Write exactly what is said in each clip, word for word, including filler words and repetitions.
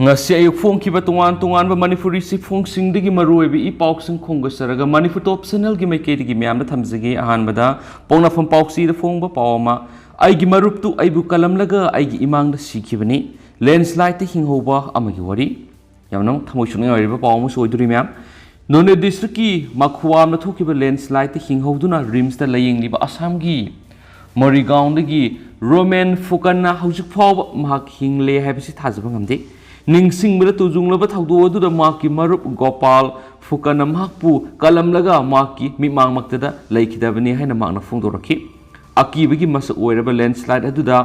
ꯉꯁꯤ ꯑꯌꯨꯛ ꯐꯣꯡꯈꯤꯕ ꯇꯣꯉꯥꯟ ꯇꯣꯉꯥꯟꯕ ꯃꯅꯤꯄꯨꯔꯤ ꯆꯦꯐꯣꯡꯁꯤꯡꯗꯒꯤ ꯃꯔꯨꯑꯣꯏꯕ ꯏ ꯄꯥꯎꯁꯤꯡ ꯈꯣꯝꯒꯠꯆꯔꯒ ꯃꯅꯤꯄꯨꯔ ꯇꯣꯞ ꯆꯦꯅꯦꯜꯒꯤ ꯃꯥꯏꯀꯩꯗꯒꯤ ꯃꯌꯥꯝꯗ ꯊꯝꯖꯒꯦ꯫ ꯑꯍꯥꯟꯕꯗ ꯄꯣꯛꯅꯐꯝ ꯄꯥꯎꯆꯦꯗ ꯐꯣꯡꯕ ꯄꯥꯎ ꯑꯃ, "ꯑꯩꯒꯤ ꯃꯔꯨꯞꯇꯨ ꯑꯩꯕꯨ ꯀꯜꯂꯝꯂꯒ ꯑꯩꯒꯤ ꯏꯃꯥꯡꯗ ꯁꯤꯈꯤꯕꯅꯤ"꯫ ꯂꯦꯟꯁ꯭ꯂꯥꯏꯗꯇ ꯍꯤꯡꯍꯧꯕ ꯑꯃꯒꯤ ꯋꯥꯔꯤ꯫ ꯌꯥꯝꯅ ꯊꯃꯣꯏ ꯁꯣꯛꯅꯤꯡꯉꯥꯏ ꯑꯣꯏꯔꯤꯕ ꯄꯥꯎ ꯑꯃꯁꯨ ꯑꯣꯏꯗꯣꯔꯤ, ꯃꯌꯥꯝ꯫ ꯅꯣꯅꯦ ꯗꯤꯁꯇ꯭ꯔꯤꯛꯀꯤ ꯃꯈꯨꯋꯥꯝꯗ ꯊꯣꯛꯈꯤꯕ ꯂꯦꯟꯁ꯭ꯂꯥꯏꯗꯇ ꯍꯤꯡꯍꯧꯗꯨꯅ ꯔꯤꯝꯁꯇ ꯂꯥꯌꯦꯡꯂꯤꯕ ꯑꯁꯥꯝꯒꯤ ꯃꯣꯔꯤꯒꯥꯎꯟꯗꯒꯤ ꯔꯣꯃꯦꯟ ꯐꯨꯀꯟꯅ ꯍꯧꯖꯤꯛ ꯐꯥꯎꯕ ꯃꯍꯥꯛ ꯍꯤꯡꯂꯦ ꯍꯥꯏꯕꯁꯤ ꯊꯥꯖꯕ ꯉꯝꯗꯦ꯫ ꯅꯤꯡꯁꯤꯡꯕꯗ ꯇꯨꯖꯨꯡꯂꯕ ꯊꯧꯗꯣꯛ ꯑꯗꯨꯗ ꯃꯍꯥꯛꯀꯤ ꯃꯔꯨꯞ ꯒꯣꯄꯥꯜ ꯐꯨꯀꯟꯅ ꯃꯍꯥꯛꯄꯨ ꯀꯜꯂꯝꯂꯒ ꯃꯍꯥꯛꯀꯤ ꯃꯤꯠꯃꯥꯡꯃꯛꯇꯗ ꯂꯩꯈꯤꯗꯕꯅꯤ ꯍꯥꯏꯅ ꯃꯍꯥꯛꯅ ꯐꯣꯡꯗꯣꯔꯛꯈꯤ꯫ ꯑꯀꯤꯕꯒꯤ ꯃꯁꯛ ꯑꯣꯏꯔꯕ ꯂꯦꯟꯁ꯭ꯂꯥꯏꯗ ꯑꯗꯨꯗ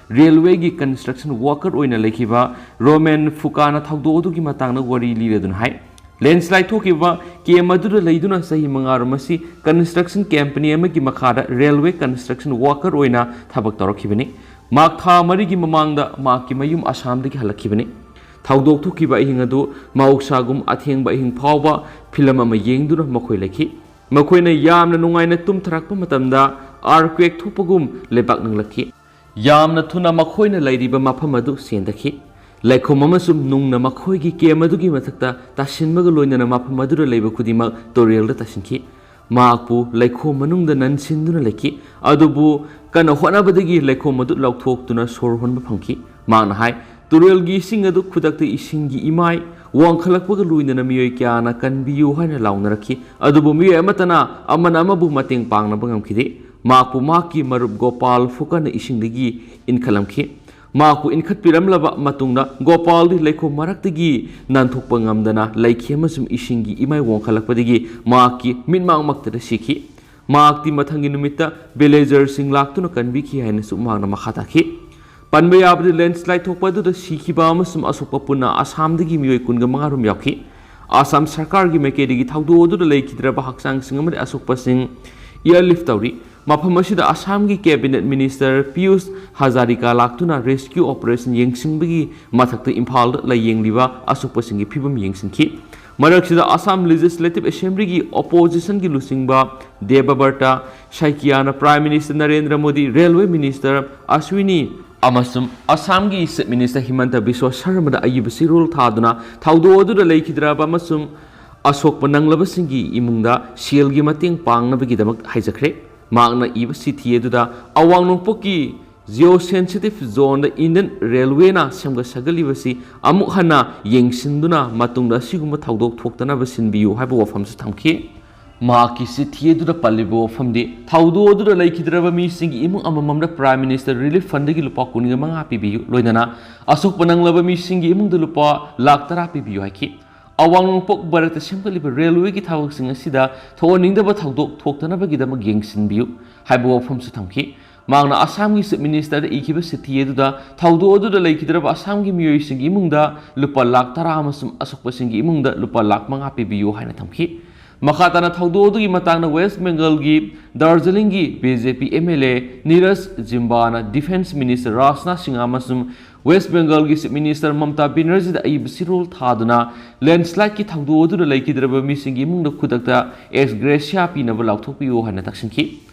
ꯔꯦꯜꯋꯦꯒꯤ ꯀꯟꯁꯇ꯭ꯔꯛꯁꯟ ꯋꯥꯀꯔ ꯑꯣꯏꯅ ꯂꯩꯈꯤꯕ ꯔꯣꯃꯦꯟ ꯐꯨꯀꯥꯅ ꯊꯧꯗꯣꯛ ꯑꯗꯨꯒꯤ ꯃꯇꯥꯡꯗ ꯋꯥꯔꯤ ꯂꯤꯔꯗꯨꯅ ꯍꯥꯏ, "ꯂꯦꯟꯁ꯭ꯂꯥꯏꯗ ꯊꯣꯛꯈꯤꯕ ꯀꯦꯝ ꯑꯗꯨꯗ ꯂꯩꯗꯨꯅ ꯆꯍꯤ ꯃꯉꯥꯔꯣꯝ ꯑꯁꯤ ꯀꯟꯁꯇ꯭ꯔꯛꯁꯟ ꯀꯝꯄꯅꯤ ꯑꯃꯒꯤ ꯃꯈꯥꯗ ꯔꯦꯜꯋꯦ ꯀꯟꯁꯇ꯭ꯔꯛꯁꯟ ꯋꯥꯀꯔ ꯑꯣꯏꯅ ꯊꯕꯛ ꯇꯧꯔꯛꯈꯤꯕꯅꯤ꯫ ꯃꯍꯥꯛ ꯊꯥ ꯃꯔꯤꯒꯤ ꯃꯃꯥꯡꯗ ꯃꯍꯥꯛꯀꯤ ꯃꯌꯨꯝ ꯑꯁꯥꯝꯗꯒꯤ ꯍꯜꯂꯛꯈꯤꯕꯅꯤ꯫ ꯊꯧꯗꯣꯛ ꯊꯣꯛꯈꯤꯕ ꯑꯍꯤꯡ ꯑꯗꯨ ꯃꯍꯧꯁꯥꯒꯨꯝ ꯑꯊꯦꯡꯕ ꯑꯍꯤꯡ ꯐꯥꯎꯕ ꯐꯤꯂꯝ ꯑꯃ ꯌꯦꯡꯗꯨꯅ ꯃꯈꯣꯏ ꯂꯩꯈꯤ꯫ ꯃꯈꯣꯏꯅ ꯌꯥꯝꯅ ꯅꯨꯡꯉꯥꯏꯅ ꯇꯨꯝꯊꯔꯛꯄ ꯃꯇꯝꯗ ꯑꯥꯔꯀ꯭ꯋꯦꯛ ꯊꯣꯛꯄꯒꯨꯝ ꯂꯩꯕꯥꯛ ꯅꯤꯛꯂꯛꯈꯤ꯫ ꯌꯥꯝꯅ ꯊꯨꯅ ꯃꯈꯣꯏꯅ ꯂꯩꯔꯤꯕ ꯃꯐꯝ ꯑꯗꯨ ꯁꯦꯡꯗꯈꯤ꯫ ꯂꯩꯈꯣꯝ ꯑꯃꯁꯨꯡ ꯅꯨꯡꯅ ꯃꯈꯣꯏꯒꯤ ꯀꯦꯝ ꯑꯗꯨꯒꯤ ꯃꯊꯛꯇ ꯇꯥꯁꯤꯟꯕꯒ ꯂꯣꯏꯅꯅ ꯃꯐꯝ ꯑꯗꯨꯗ ꯂꯩꯕ ꯈꯨꯗꯤꯡꯃꯛ ꯇꯨꯔꯦꯜꯗ ꯇꯥꯁꯤꯟꯈꯤ꯫ ꯃꯍꯥꯛꯄꯨ ꯂꯩꯈꯣꯝ ꯃꯅꯨꯡꯗ ꯅꯟꯁꯤꯟꯗꯨꯅ ꯂꯩꯈꯤ, ꯑꯗꯨꯕꯨ ꯀꯟꯅ ꯍꯣꯠꯅꯕꯗꯒꯤ ꯂꯩꯈꯣꯝ ꯑꯗꯨ ꯂꯧꯊꯣꯛꯇꯨꯅ ꯁꯣꯔ ꯍꯣꯟꯕ ꯐꯪꯈꯤ꯫ ꯃꯍꯥꯛꯅ ꯍꯥꯏ, "ꯇꯨꯔꯦꯜꯒꯤ ꯏꯁꯤꯡ ꯑꯗꯨ ꯈꯨꯗꯛꯇ ꯏꯁꯤꯡꯒꯤ ꯏꯃꯥꯏ ꯋꯥꯡꯈꯠꯂꯛꯄꯒ ꯂꯣꯏꯅꯅ ꯃꯤꯑꯣꯏ ꯀꯌꯥꯅ ꯀꯟꯕꯤꯌꯨ" ꯍꯥꯏꯅ ꯂꯥꯎꯅꯔꯛꯈꯤ, ꯑꯗꯨꯕꯨ ꯃꯤꯑꯣꯏ ꯑꯃꯠꯇꯅ ꯑꯃꯅ ꯑꯃꯕꯨ ꯃꯇꯦꯡ ꯄꯥꯡꯅꯕ ꯉꯝꯈꯤꯗꯦ꯫ ꯃꯍꯥꯛꯄꯨ ꯃꯍꯥꯛꯀꯤ ꯃꯔꯨꯞ ꯒꯣꯄꯥꯜ ꯐꯨꯀꯟꯅ ꯏꯁꯤꯡꯗꯒꯤ ꯏꯟꯈꯠꯂꯝꯈꯤ꯫ ꯃꯍꯥꯛꯄꯨ ꯏꯟꯈꯠꯄꯤꯔꯝꯂꯕ ꯃꯇꯨꯡꯗ ꯒꯣꯄꯥꯜꯗꯤ ꯂꯩꯈꯣꯝ ꯃꯔꯛꯇꯒꯤ ꯅꯥꯟꯊꯣꯛꯄ ꯉꯝꯗꯅ ꯂꯩꯈꯤ ꯑꯃꯁꯨꯡ ꯏꯁꯤꯡꯒꯤ ꯏꯃꯥꯏ ꯋꯥꯡꯈꯠꯂꯛꯄꯗꯒꯤ ꯃꯍꯥꯛꯀꯤ ꯃꯤꯠꯃꯥꯡꯃꯛꯇꯗ ꯁꯤꯈꯤ꯫ ꯃꯍꯥꯛꯇꯤ ꯃꯊꯪꯒꯤ ꯅꯨꯃꯤꯠꯇ ꯚꯤꯂꯦꯖꯔꯁꯤꯡ ꯂꯥꯛꯇꯨꯅ ꯀꯟꯕꯤꯈꯤ ꯍꯥꯏꯅꯁꯨ ꯃꯍꯥꯛꯅ ꯃꯈꯥ ꯇꯥꯈꯤ꯫ ꯄꯟꯕ ꯌꯥꯕꯗꯤ, ꯂꯦꯟꯁ꯭ꯂꯥꯏꯗ ꯊꯣꯛꯄ ꯑꯗꯨꯗ ꯁꯤꯈꯤꯕ ꯑꯃꯁꯨꯡ ꯑꯁꯣꯛꯄ ꯄꯨꯟꯅ ꯑꯁꯥꯝꯗꯒꯤ ꯃꯤꯑꯣꯏ ꯀꯨꯟꯒ ꯃꯉꯥ ꯔꯣꯝ ꯌꯥꯎꯈꯤ꯫ ꯑꯁꯥꯝ ꯁꯔꯀꯥꯔꯒꯤ ꯃꯥꯏꯀꯩꯗꯒꯤ ꯊꯧꯗꯣꯛ ꯑꯗꯨꯗ ꯂꯩꯈꯤꯗ꯭ꯔꯕ ꯍꯛꯆꯥꯡꯁꯤꯡ ꯑꯃꯗꯤ ꯑꯁꯣꯛꯄꯁꯤꯡ ꯏꯌꯔꯂꯤꯐ ꯇꯧꯔꯤ꯫ ꯃꯐꯝ ꯑꯁꯤꯗ ꯑꯁꯥꯝꯒꯤ ꯀꯦꯕꯤꯅꯦꯠ ꯃꯤꯅꯤꯁꯇꯔ ꯄꯤꯌꯨꯁ ꯍꯖꯥꯔꯤꯀꯥ ꯂꯥꯛꯇꯨꯅ ꯔꯦꯁꯀ꯭ꯌꯨ ꯑꯣꯄꯔꯦꯁꯟ ꯌꯦꯡꯁꯤꯟꯕꯒꯤ ꯃꯊꯛꯇ ꯏꯝꯐꯥꯜꯗ ꯂꯥꯌꯦꯡꯂꯤꯕ ꯑꯁꯣꯛꯄꯁꯤꯡꯒꯤ ꯐꯤꯕꯝ ꯌꯦꯡꯁꯤꯟꯈꯤ꯫ ꯃꯔꯛꯁꯤꯗ ꯑꯁꯥꯝ ꯂꯦꯖꯤꯁꯂꯦꯇꯤꯚ ꯑꯦꯁꯦꯝꯕ꯭ꯂꯤꯒꯤ ꯑꯣꯄꯣꯖꯤꯁꯟꯒꯤ ꯂꯨꯆꯤꯡꯕ ꯗꯦꯕꯕ꯭ꯔꯇ ꯁꯥꯏꯀꯤꯌꯥꯅ prime minister Narendra Modi, railway minister Ashwini ꯑꯃꯁꯨꯡ ꯑꯁꯥꯝꯒꯤ Chief Minister ꯍꯤꯃꯟꯇ ꯕꯤꯁ꯭ꯋ ꯁꯔꯃꯗ ꯑꯏꯕ ꯆꯦꯔꯣꯜ ꯊꯥꯗꯨꯅ ꯊꯧꯗꯣꯛ ꯑꯗꯨꯗ ꯂꯩꯈꯤꯗ꯭ꯔꯕ ꯑꯃꯁꯨꯡ ꯑꯁꯣꯛꯄ ꯅꯪꯂꯕꯁꯤꯡꯒꯤ ꯏꯃꯨꯡꯗ ꯁꯦꯜꯒꯤ ꯃꯇꯦꯡ ꯄꯥꯡꯅꯕꯒꯤꯗꯃꯛ ꯍꯥꯏꯖꯈ꯭ꯔꯦ꯫ ꯃꯍꯥꯛꯅ ꯏꯕ ꯆꯤꯊꯤ ꯑꯗꯨꯗ ꯑꯋꯥꯡ ꯅꯣꯡꯄꯣꯛꯀꯤ Geo Sensitive Zoneꯗ Indian Railwayꯅ ꯁꯦꯝꯒꯠ ꯁꯥꯒꯠꯂꯤꯕꯁꯤ ꯑꯃꯨꯛ ꯍꯟꯅ ꯌꯦꯡꯁꯤꯟꯗꯨꯅ ꯃꯇꯨꯡꯗ ꯑꯁꯤꯒꯨꯝꯕ ꯊꯧꯗꯣꯛ ꯊꯣꯛꯇꯅꯕ ꯁꯤꯟꯕꯤꯌꯨ ꯍꯥꯏꯕ ꯋꯥꯐꯝꯁꯨ ꯊꯝꯈꯤ꯫ ꯃꯍꯥꯛꯀꯤ ꯆꯤꯊꯤ ꯑꯗꯨꯗ ꯄꯜꯂꯤꯕ ꯋꯥꯐꯝꯗꯤ ꯊꯧꯗꯣꯛ ꯑꯗꯨꯗ ꯂꯩꯈꯤꯗ꯭ꯔꯕ ꯃꯤꯁꯤꯡꯒꯤ ꯏꯃꯨꯡ ꯑꯃꯃꯝꯗ Prime Minister Relief Fundꯗꯒꯤ ꯂꯨꯄꯥ ꯀꯨꯟꯒ ꯃꯉꯥ ꯄꯤꯕꯤꯌꯨ, ꯂꯣꯏꯅꯅ ꯑꯁꯣꯛꯄ ꯅꯪꯂꯕ ꯃꯤꯁꯤꯡꯒꯤ ꯏꯃꯨꯡꯗ ꯂꯨꯄꯥ ꯂꯥꯈ ꯇꯔꯥ ꯄꯤꯕꯤꯌꯨ ꯍꯥꯏꯈꯤ꯫ ꯑꯋꯥꯡ ꯅꯣꯡꯄꯣꯛ ꯚꯥꯔꯠꯇ ꯁꯦꯝꯒꯠꯂꯤꯕ ꯔꯦꯜꯋꯦꯒꯤ ꯊꯕꯛꯁꯤꯡ ꯑꯁꯤꯗ ꯊꯣꯛꯍꯟꯅꯤꯡꯗꯕ ꯊꯧꯗꯣꯛ ꯊꯣꯛꯇꯅꯕꯒꯤꯗꯃꯛ ꯌꯦꯡꯁꯤꯟꯕꯤꯌꯨ ꯍꯥꯏꯕ ꯋꯥꯐꯝꯁꯨ ꯊꯝꯈꯤ꯫ ꯃꯍꯥꯛꯅ ꯑꯁꯥꯝꯒꯤ Chief Ministerꯗ ꯏꯈꯤꯕ ꯆꯤꯊꯤ ꯑꯗꯨꯗ ꯊꯧꯗꯣꯛ ꯑꯗꯨꯗ ꯂꯩꯈꯤꯗ꯭ꯔꯕ ꯑꯁꯥꯝꯒꯤ ꯃꯤꯑꯣꯏꯁꯤꯡꯒꯤ ꯏꯃꯨꯡꯗ ꯂꯨꯄꯥ ꯂꯥꯈ ꯇꯔꯥ ꯑꯃꯁꯨꯡ ꯑꯁꯣꯛꯄꯁꯤꯡꯒꯤ ꯏꯃꯨꯡꯗ ꯂꯨꯄꯥ ꯂꯥꯈ ꯃꯉꯥ ꯄꯤꯕꯤꯌꯨ ꯍꯥꯏꯅ ꯊꯝꯈꯤ꯫ ꯃꯈꯥ ꯇꯥꯅ ꯊꯧꯗꯣꯛ ꯑꯗꯨꯒꯤ ꯃꯇꯥꯡꯗ West Bengalꯒꯤ ꯗꯥꯔꯖꯤꯂꯤꯡꯒꯤ BJP MLA Neeraj ꯖꯤꯝꯕꯥꯅ Defence Minister Rajnath Singh ꯑꯃꯁꯨꯡ West Bengalꯒꯤ Chief Minister ꯃꯃꯇꯥ ꯕꯦꯅꯔꯖꯤꯗ ꯑꯏꯕ ꯆꯦꯔꯣꯜ ꯊꯥꯗꯨꯅ landslideꯀꯤ ꯊꯧꯗꯣꯛ ꯑꯗꯨꯗ ꯂꯩꯈꯤꯗ꯭ꯔꯕ ꯃꯤꯁꯤꯡꯒꯤ ꯏꯃꯨꯡꯗ ꯈꯨꯗꯛꯇ ex gratia ꯄꯤꯅꯕ ꯂꯥꯎꯊꯣꯛꯄꯤꯌꯨ ꯍꯥꯏꯅ ꯇꯛꯁꯤꯟꯈꯤ꯫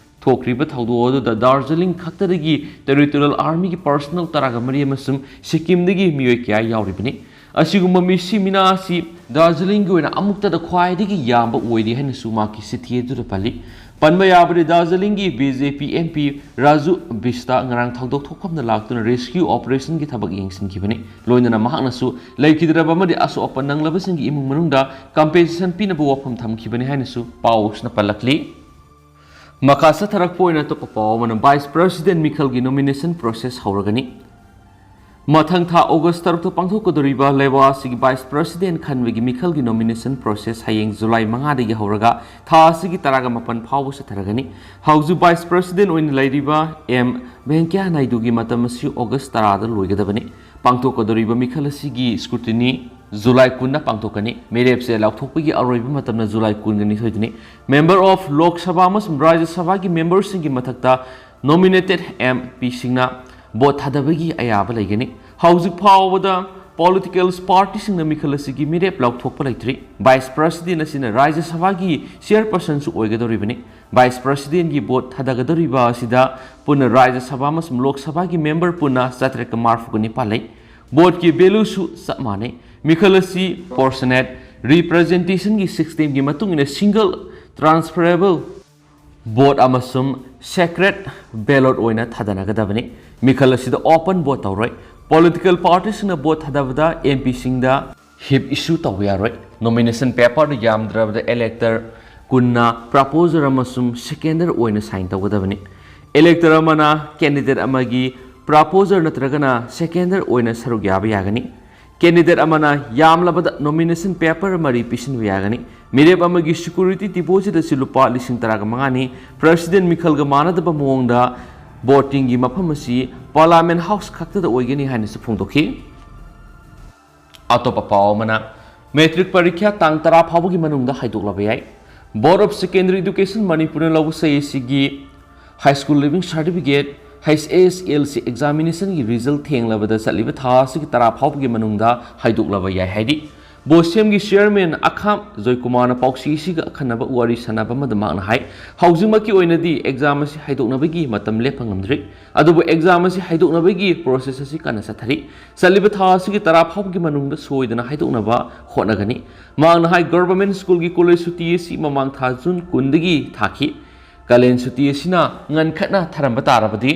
ꯊꯣꯛꯈ꯭ꯔꯤꯕ ꯊꯧꯗꯣꯛ ꯑꯗꯨꯗ ꯗꯥꯔꯖꯤꯂꯤꯡ ꯈꯛꯇꯗꯒꯤ Territorial Armyꯒꯤ personnel ꯇꯔꯥꯒ ꯃꯔꯤ ꯑꯃꯁꯨꯡ ꯁꯤꯛꯀꯤꯝꯗꯒꯤ ꯃꯤꯑꯣꯏ ꯀꯌꯥ ꯌꯥꯎꯔꯤꯕꯅꯤ꯫ ꯑꯁꯤꯒꯨꯝꯕ ꯃꯤꯁꯤ ꯃꯤꯅꯥ ꯑꯁꯤ ꯗꯥꯔꯖꯤꯂꯤꯡꯒꯤ ꯑꯣꯏꯅ ꯑꯃꯨꯛꯇꯗ ꯈ꯭ꯋꯥꯏꯗꯒꯤ ꯌꯥꯝꯕ ꯑꯣꯏꯔꯤ ꯍꯥꯏꯅꯁꯨ ꯃꯍꯥꯛꯀꯤ ꯆꯤꯊꯤ ꯑꯗꯨꯗ ꯄꯜꯂꯤ꯫ ꯄꯟꯕ ꯌꯥꯕꯗꯤ, ꯗꯥꯔꯖꯤꯂꯤꯡꯒꯤ BJP MP ꯔꯥꯖꯨ ꯕꯤꯁꯇ ꯉꯔꯥꯡ ꯊꯧꯗꯣꯛ ꯊꯣꯛꯐꯝꯗ ꯂꯥꯛꯇꯨꯅ rescue operationꯒꯤ ꯊꯕꯛ ꯌꯦꯡꯁꯤꯟꯈꯤꯕꯅꯤ꯫ ꯂꯣꯏꯅꯅ ꯃꯍꯥꯛꯅꯁꯨ ꯂꯩꯈꯤꯗ꯭ꯔꯕ ꯑꯃꯗꯤ ꯑꯁꯣꯛ ꯑꯄꯟ ꯅꯪꯂꯕꯁꯤꯡꯒꯤ ꯏꯃꯨꯡ ꯃꯅꯨꯡꯗ compensation ꯄꯤꯅꯕ ꯋꯥꯐꯝ ꯊꯝꯈꯤꯕꯅꯤ ꯍꯥꯏꯅꯁꯨ ꯄꯥꯎꯁꯤꯅ ꯄꯜꯂꯛꯂꯤ꯫ ꯃꯈꯥ ꯆꯠꯊꯔꯛꯄ ꯑꯣꯏꯅ ꯑꯇꯣꯞꯄ ꯄꯥꯎ ꯑꯃꯅ, Vice President ꯃꯤꯈꯜꯒꯤ nomination process ꯍꯧꯔꯒꯅꯤ꯫ ꯃꯊꯪ ꯊꯥ August ꯇꯔꯨꯛꯇ ꯄꯥꯡꯊꯣꯛꯀꯗꯧꯔꯤꯕ ꯂꯩꯕꯥꯛ ꯑꯁꯤꯒꯤ Vice President ꯈꯟꯕꯒꯤ ꯃꯤꯈꯜꯒꯤ nomination process ꯍꯌꯦꯡ July ꯃꯉꯥꯗꯒꯤ ꯍꯧꯔꯒ ꯊꯥ ꯑꯁꯤꯒꯤ ꯇꯔꯥꯒ ꯃꯥꯄꯟ ꯐꯥꯎꯕ ꯆꯠꯊꯔꯒꯅꯤ꯫ ꯍꯧꯖꯤꯛ Vice President ꯑꯣꯏꯅ ꯂꯩꯔꯤꯕ ꯑꯦꯝ ꯚꯦꯡꯀꯌꯥ ꯅꯥꯏꯗꯨꯒꯤ ꯃꯇꯝ ꯑꯁꯤ August ꯇꯔꯥꯗ ꯂꯣꯏꯒꯗꯕꯅꯤ꯫ ꯄꯥꯡꯊꯣꯛꯀꯗꯧꯔꯤꯕ ꯃꯤꯈꯜ ꯑꯁꯤꯒꯤ scrutiny July ꯀꯨꯟꯗ ꯄꯥꯡꯊꯣꯛꯀꯅꯤ꯫ ꯃꯤꯔꯦꯞꯁꯦ ꯂꯥꯎꯊꯣꯛꯄꯒꯤ ꯑꯔꯣꯏꯕ ꯃꯇꯝꯅ July ꯀꯨꯟꯒ ꯅꯤꯊꯣꯏꯗꯅꯤ꯫ Member of Lok Sabha ꯑꯃꯁꯨꯡ ꯔꯥꯖ꯭ꯌ ꯁꯚꯥꯒꯤ memberꯁꯤꯡꯒꯤ ꯃꯊꯛꯇ nominated MPꯁꯤꯡꯅ vote ꯊꯥꯗꯕꯒꯤ ꯑꯌꯥꯕ ꯂꯩꯒꯅꯤ꯫ ꯍꯧꯖꯤꯛ ꯐꯥꯎꯕꯗ political partyꯁꯤꯡꯅ ꯃꯤꯈꯜ ꯑꯁꯤꯒꯤ ꯃꯤꯔꯦꯞ ꯂꯥꯎꯊꯣꯛꯄ ꯂꯩꯇ꯭ꯔꯤ꯫ Vice President ꯑꯁꯤꯅ ꯔꯥꯖ꯭ꯌ ꯁꯚꯥꯒꯤ chairpersonꯁꯨ ꯑꯣꯏꯒꯗꯧꯔꯤꯕꯅꯤ꯫ Vice Presidentꯀꯤ vote ꯊꯥꯗꯒꯗꯧꯔꯤꯕ ꯑꯁꯤꯗ ꯄꯨꯟꯅ ꯔꯥꯖ꯭ꯌ ꯁꯚꯥ ꯑꯃꯁꯨꯡ ꯂꯣꯛ ꯁꯚꯥꯒꯤ member ꯄꯨꯟꯅ ꯆꯥꯇ꯭ꯔꯦꯠꯀ ꯃꯔꯤꯐꯨꯒ ꯅꯤꯄꯥꯟ ꯂꯩ꯫ Voteꯀꯤ valueꯁꯨ ꯆꯞ ꯃꯥꯟꯅꯩ꯫ ꯃꯤꯈꯜ ꯑꯁꯤ proportionate representationꯒꯤ systemꯒꯤ ꯃꯇꯨꯡ ꯏꯟꯅ single transferable vote ꯑꯃꯁꯨꯡ secret ballot ꯑꯣꯏꯅ ꯊꯥꯗꯅꯒꯗꯕꯅꯤ꯫ ꯃꯤꯈꯜ ꯑꯁꯤꯗ open vote ꯇꯧꯔꯣꯏ꯫ Political partyꯁꯤꯡꯅ vote ꯊꯥꯗꯕꯗ MPꯁꯤꯡꯗ heap issue ꯇꯧꯕ ꯌꯥꯔꯣꯏ꯫ Nomination paperꯗ ꯌꯥꯝꯗ꯭ꯔꯕꯗ elector ꯀꯨꯟꯅ proposer ꯑꯃꯁꯨꯡ seconder ꯑꯣꯏꯅ sign ꯇꯧꯒꯗꯕꯅꯤ꯫ Elector ꯑꯃꯅ candidate ꯑꯃꯒꯤ proposer ꯅꯠꯇ꯭ꯔꯒꯅ seconder ꯑꯣꯏꯅ ꯁꯔꯨꯛ ꯌꯥꯕ ꯌꯥꯒꯅꯤ꯫ Candidate ꯑꯃꯅ ꯌꯥꯝꯂꯕꯗ nomination paper ꯃꯔꯤ ꯄꯤꯁꯤꯟꯕ ꯌꯥꯒꯅꯤ꯫ ꯃꯤꯔꯦꯞ ꯑꯃꯒꯤ security deposit ꯑꯁꯤ ꯂꯨꯄꯥ ꯂꯤꯁꯤꯡ ꯇꯔꯥꯒ ꯃꯉꯥꯅꯤ꯫ President ꯃꯤꯈꯜꯒ ꯃꯥꯟꯅꯗꯕ ꯃꯑꯣꯡꯗ votingꯒꯤ ꯃꯐꯝ ꯑꯁꯤ Parliament House ꯈꯛꯇꯗ ꯑꯣꯏꯒꯅꯤ ꯍꯥꯏꯅꯁꯨ ꯐꯣꯡꯗꯣꯛꯈꯤ꯫ ꯑꯇꯣꯞꯄ ꯄꯥꯎ ꯑꯃꯅ, matric ꯄꯔꯤꯈ꯭ꯌꯥ ꯇꯥꯡ ꯇꯔꯥ ꯐꯥꯎꯕꯒꯤ ꯃꯅꯨꯡꯗ ꯍꯥꯏꯗꯣꯛꯂꯕ ꯌꯥꯏ꯫ Board of Secondary Education ꯃꯅꯤꯄꯨꯔꯅ ꯂꯧꯕ ꯁꯩ ꯑꯁꯤꯒꯤ High School Leaving Certificate, HSLC examinationꯒꯤ result ꯊꯦꯡꯂꯕꯗ ꯆꯠꯂꯤꯕ ꯊꯥ ꯑꯁꯤꯒꯤ ꯇꯔꯥ ꯐꯥꯎꯕꯒꯤ ꯃꯅꯨꯡꯗ ꯍꯥꯏꯗꯣꯛꯂꯕ ꯌꯥꯏ ꯍꯥꯏꯔꯤ꯫ BOSEMꯒꯤ chairman ꯑꯈꯥꯝ ꯖꯣꯏꯀꯨꯃꯥꯔꯅ ꯄꯥꯎꯆꯦ ꯑꯁꯤꯒ ꯑꯈꯟꯅꯕ ꯋꯥꯔꯤ ꯁꯥꯟꯅꯕ ꯑꯃꯗ ꯃꯍꯥꯛꯅ ꯍꯥꯏ, ꯍꯧꯖꯤꯛꯃꯛꯀꯤ ꯑꯣꯏꯅꯗꯤ exam ꯑꯁꯤ ꯍꯥꯏꯗꯣꯛꯅꯕꯒꯤ ꯃꯇꯝ ꯂꯦꯞꯄ ꯉꯝꯗ꯭ꯔꯤ꯫ ꯑꯗꯨꯕꯨ exam ꯑꯁꯤ ꯍꯥꯏꯗꯣꯛꯅꯕꯒꯤ process ꯑꯁꯤ ꯀꯟꯅ ꯆꯠꯊꯔꯤ꯫ ꯆꯠꯂꯤꯕ ꯊꯥ ꯑꯁꯤꯒꯤ ꯇꯔꯥ ꯐꯥꯎꯕꯒꯤ ꯃꯅꯨꯡꯗ ꯁꯣꯏꯗꯅ ꯍꯥꯏꯗꯣꯛꯅꯕ ꯍꯣꯠꯅꯒꯅꯤ꯫ ꯃꯍꯥꯛꯅ ꯍꯥꯏ, government schoolꯒꯤ college ꯁꯨꯇꯤ ꯑꯁꯤ ꯃꯃꯥꯡ ꯊꯥ June ꯀꯨꯟꯗꯒꯤ ꯊꯥꯈꯤ꯫ ꯀꯥꯂꯦꯟ ꯁꯨꯇꯤ ꯑꯁꯤꯅ ꯉꯟꯈꯠꯅ ꯊꯥꯔꯝꯕ ꯇꯥꯔꯕꯗꯤ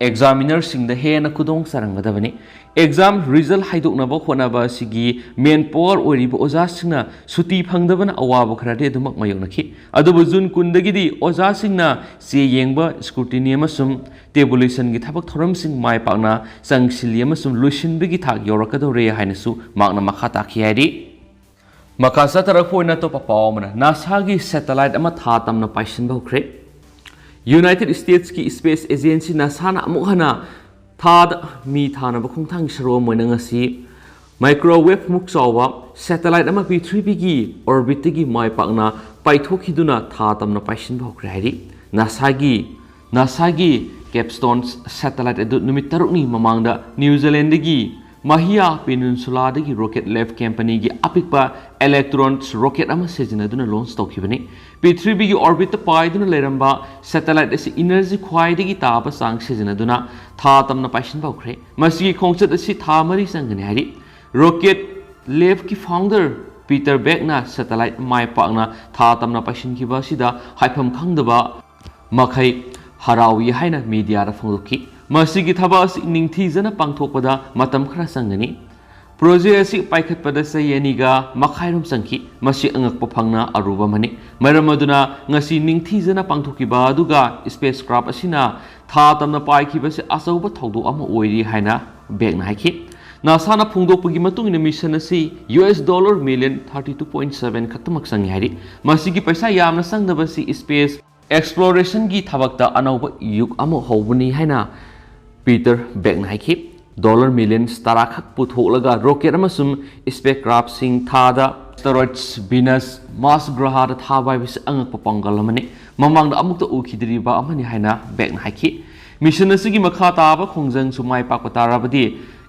examinerꯁꯤꯡꯗ ꯍꯦꯟꯅ ꯈꯨꯗꯣꯡ ꯆꯥꯔꯝꯒꯗꯕꯅꯤ꯫ Exam result ꯍꯥꯏꯗꯣꯛꯅꯕ ꯍꯣꯠꯅꯕ ꯑꯁꯤꯒꯤ main power ꯑꯣꯏꯔꯤꯕ ꯑꯣꯖꯥꯁꯤꯡꯅ ꯁꯨꯇꯤ ꯐꯪꯗꯕꯅ ꯑꯋꯥꯕ ꯈꯔꯗꯤ ꯑꯗꯨꯃꯛ ꯃꯥꯌꯣꯛꯅꯈꯤ꯫ ꯑꯗꯨꯕꯨ June ꯀꯨꯟꯗꯒꯤꯗꯤ ꯑꯣꯖꯥꯁꯤꯡꯅ ꯆꯦ ꯌꯦꯡꯕ, scrutiny ꯑꯃꯁꯨꯡ tabulationꯒꯤ ꯊꯕꯛ ꯊꯧꯔꯝꯁꯤꯡ ꯃꯥꯏ ꯄꯥꯛꯅ ꯆꯪꯁꯤꯜꯂꯤ ꯑꯃꯁꯨꯡ ꯂꯣꯏꯁꯤꯟꯕꯒꯤ ꯊꯥꯛ ꯌꯧꯔꯛꯀꯗꯧꯔꯦ ꯍꯥꯏꯅꯁꯨ ꯃꯍꯥꯛꯅ ꯃꯈꯥ ꯇꯥꯈꯤ ꯍꯥꯏꯔꯤ꯫ ꯃꯈꯥ ꯆꯠꯊꯔꯛꯄ ꯑꯣꯏꯅ ꯑꯇꯣꯞꯄ ꯄꯥꯎ ꯑꯃꯅ, NASAꯒꯤ satellite ꯑꯃ ꯊꯥ ꯇꯝꯅ ꯄꯥꯏꯁꯤꯟꯕ ꯍꯧꯈ꯭ꯔꯦ꯫ United Statesꯀꯤ space agency NASAꯅ ꯑꯃꯨꯛ ꯍꯟꯅ ꯊꯥꯗ ꯃꯤ ꯊꯥꯅꯕ ꯈꯣꯡꯊꯥꯡꯒꯤ ꯁꯔꯨꯛ ꯑꯃ ꯑꯣꯏꯅ ꯉꯁꯤ microwave ꯃꯨꯛ ꯆꯥꯎꯕ satellite ꯑꯃ ꯄ꯭ꯔꯤꯊꯤꯕꯤꯒꯤ orbitꯇꯒꯤ ꯃꯥꯏ ꯄꯥꯛꯅ ꯄꯥꯏꯊꯣꯛꯈꯤꯗꯨꯅ ꯊꯥ ꯇꯝꯅ ꯄꯥꯏꯁꯤꯟꯕ ꯍꯧꯈ꯭ꯔꯦ ꯍꯥꯏꯔꯤ꯫ NASAꯒꯤ, NASAꯒꯤ Capstone satellite ꯑꯗꯨ ꯅꯨꯃꯤꯠ ꯇꯔꯨꯛꯅꯤ ꯃꯃꯥꯡꯗ New Zealandꯗꯒꯤ Mahia Peninsulaꯗꯒꯤ Rocket Lab companyꯒꯤ ꯑꯄꯤꯛꯄ Electron rocket ꯑꯃ ꯁꯤꯖꯤꯟꯅꯗꯨꯅ launch ꯇꯧꯈꯤꯕꯅꯤ꯫ ꯄ꯭ꯔꯤꯊꯤꯕꯤꯒꯤ ꯑꯣꯔꯕꯤꯠꯇ ꯄꯥꯏꯗꯨꯅ ꯂꯩꯔꯝꯕ ꯁꯦꯇꯦꯂꯥꯏꯠ ꯑꯁꯤ ꯏꯅꯔꯖꯤ ꯈ꯭ꯋꯥꯏꯗꯒꯤ ꯇꯥꯕ ꯆꯥꯡ ꯁꯤꯖꯤꯟꯅꯗꯨꯅ ꯊꯥ ꯇꯝꯅ ꯄꯥꯏꯁꯤꯟꯕ ꯍꯧꯈ꯭ꯔꯦ꯫ ꯃꯁꯤꯒꯤ ꯈꯣꯡꯆꯠ ꯑꯁꯤ ꯊꯥ ꯃꯔꯤ ꯆꯪꯒꯅꯤ ꯍꯥꯏꯔꯤ꯫ ꯔꯣꯀꯦꯠ ꯂꯦꯕꯀꯤ ꯐꯥꯎꯟꯗꯔ ꯄꯤꯇꯔ ꯕꯦꯛꯅ ꯁꯦꯇꯦꯂꯥꯏꯠ ꯃꯥꯏ ꯄꯥꯛꯅ ꯊꯥ ꯇꯝꯅ ꯄꯥꯏꯁꯤꯟꯈꯤꯕ ꯑꯁꯤꯗ ꯍꯥꯏꯐꯝ ꯈꯪꯗꯕ ꯃꯈꯩ ꯍꯔꯥꯎꯏ ꯍꯥꯏꯅ ꯃꯤꯗꯤꯌꯥꯗ ꯐꯣꯡꯗꯣꯛꯈꯤ꯫ ꯃꯁꯤꯒꯤ ꯊꯕꯛ ꯑꯁꯤ ꯅꯤꯡꯊꯤꯖꯅ ꯄꯥꯡꯊꯣꯛꯄꯗ ꯃꯇꯝ ꯈꯔ ꯆꯪꯒꯅꯤ꯫ ꯄ꯭ꯔꯣꯖꯦꯛ ꯑꯁꯤ ꯄꯥꯏꯈꯠꯄꯗ ꯆꯍꯤ ꯑꯅꯤꯒ ꯃꯈꯥꯏꯔꯣꯝ ꯆꯪꯈꯤ꯫ ꯃꯁꯤ ꯑꯉꯛꯄ ꯐꯪꯅ ꯑꯔꯨꯕ ꯑꯃꯅꯤ꯫ ꯃꯔꯝ ꯑꯗꯨꯅ ꯉꯁꯤ ꯅꯤꯡꯊꯤꯖꯅ ꯄꯥꯡꯊꯣꯛꯈꯤꯕ ꯑꯗꯨꯒ ꯁ꯭ꯄꯦꯁ ꯀ꯭ꯔꯥꯐ ꯑꯁꯤꯅ ꯊꯥ ꯇꯝꯅ ꯄꯥꯏꯈꯤꯕꯁꯤ ꯑꯆꯧꯕ ꯊꯧꯗꯣꯛ ꯑꯃ ꯑꯣꯏꯔꯤ ꯍꯥꯏꯅ ꯕꯦꯛꯅ ꯍꯥꯏꯈꯤ꯫ ꯅꯥꯁꯥꯅ ꯐꯣꯡꯗꯣꯛꯄꯒꯤ ꯃꯇꯨꯡ ꯏꯟꯅ ꯃꯤꯁꯟ ꯑꯁꯤ U S dollar million thirty two point seven ꯈꯛꯇꯃꯛ ꯆꯪꯏ ꯍꯥꯏꯔꯤ꯫ ꯃꯁꯤꯒꯤ ꯄꯩꯁꯥ ꯌꯥꯝꯅ ꯆꯪꯗꯕꯁꯤ ꯁ꯭ꯄꯦꯁ ꯑꯦꯛꯁꯄ꯭ꯂꯣꯔꯦꯁꯟꯒꯤ ꯊꯕꯛꯇ ꯑꯅꯧꯕ ꯌꯨꯛ ꯑꯃ ꯍꯧꯕꯅꯤ ꯍꯥꯏꯅ ꯄꯤꯇꯔ ꯕꯦꯛꯅ ꯍꯥꯏꯈꯤ꯫ ꯗꯣꯂꯔ ꯃꯤꯂꯤꯌꯟ ꯇꯔꯥ ꯈꯛ ꯄꯨꯊꯣꯛꯂꯒ ꯔꯣꯀꯦꯠ ꯑꯃꯁꯨꯡ ꯁ꯭ꯄꯦꯁ ꯀ꯭ꯔꯥꯐꯁꯤꯡ ꯊꯥꯗ, ꯑꯦꯁꯇꯦꯔꯣꯏꯗꯁ, ꯚꯤꯅꯁ, ꯃꯥꯔꯁ ꯒ꯭ꯔꯍꯗ ꯊꯥꯕ ꯍꯥꯏꯕꯁꯤ ꯑꯉꯛꯄ ꯄꯥꯡꯒꯜ ꯑꯃꯅꯤ, ꯃꯃꯥꯡꯗ ꯑꯃꯨꯛꯇ ꯎꯈꯤꯗ꯭ꯔꯤꯕ ꯑꯃꯅꯤ ꯍꯥꯏꯅ ꯕꯦꯛꯅ ꯍꯥꯏꯈꯤ꯫ ꯃꯤꯁꯟ ꯑꯁꯤꯒꯤ ꯃꯈꯥ ꯇꯥꯕ ꯈꯣꯡꯖꯪꯁꯨ ꯃꯥꯏ ꯄꯥꯛꯄ ꯇꯥꯔꯕꯗꯤ,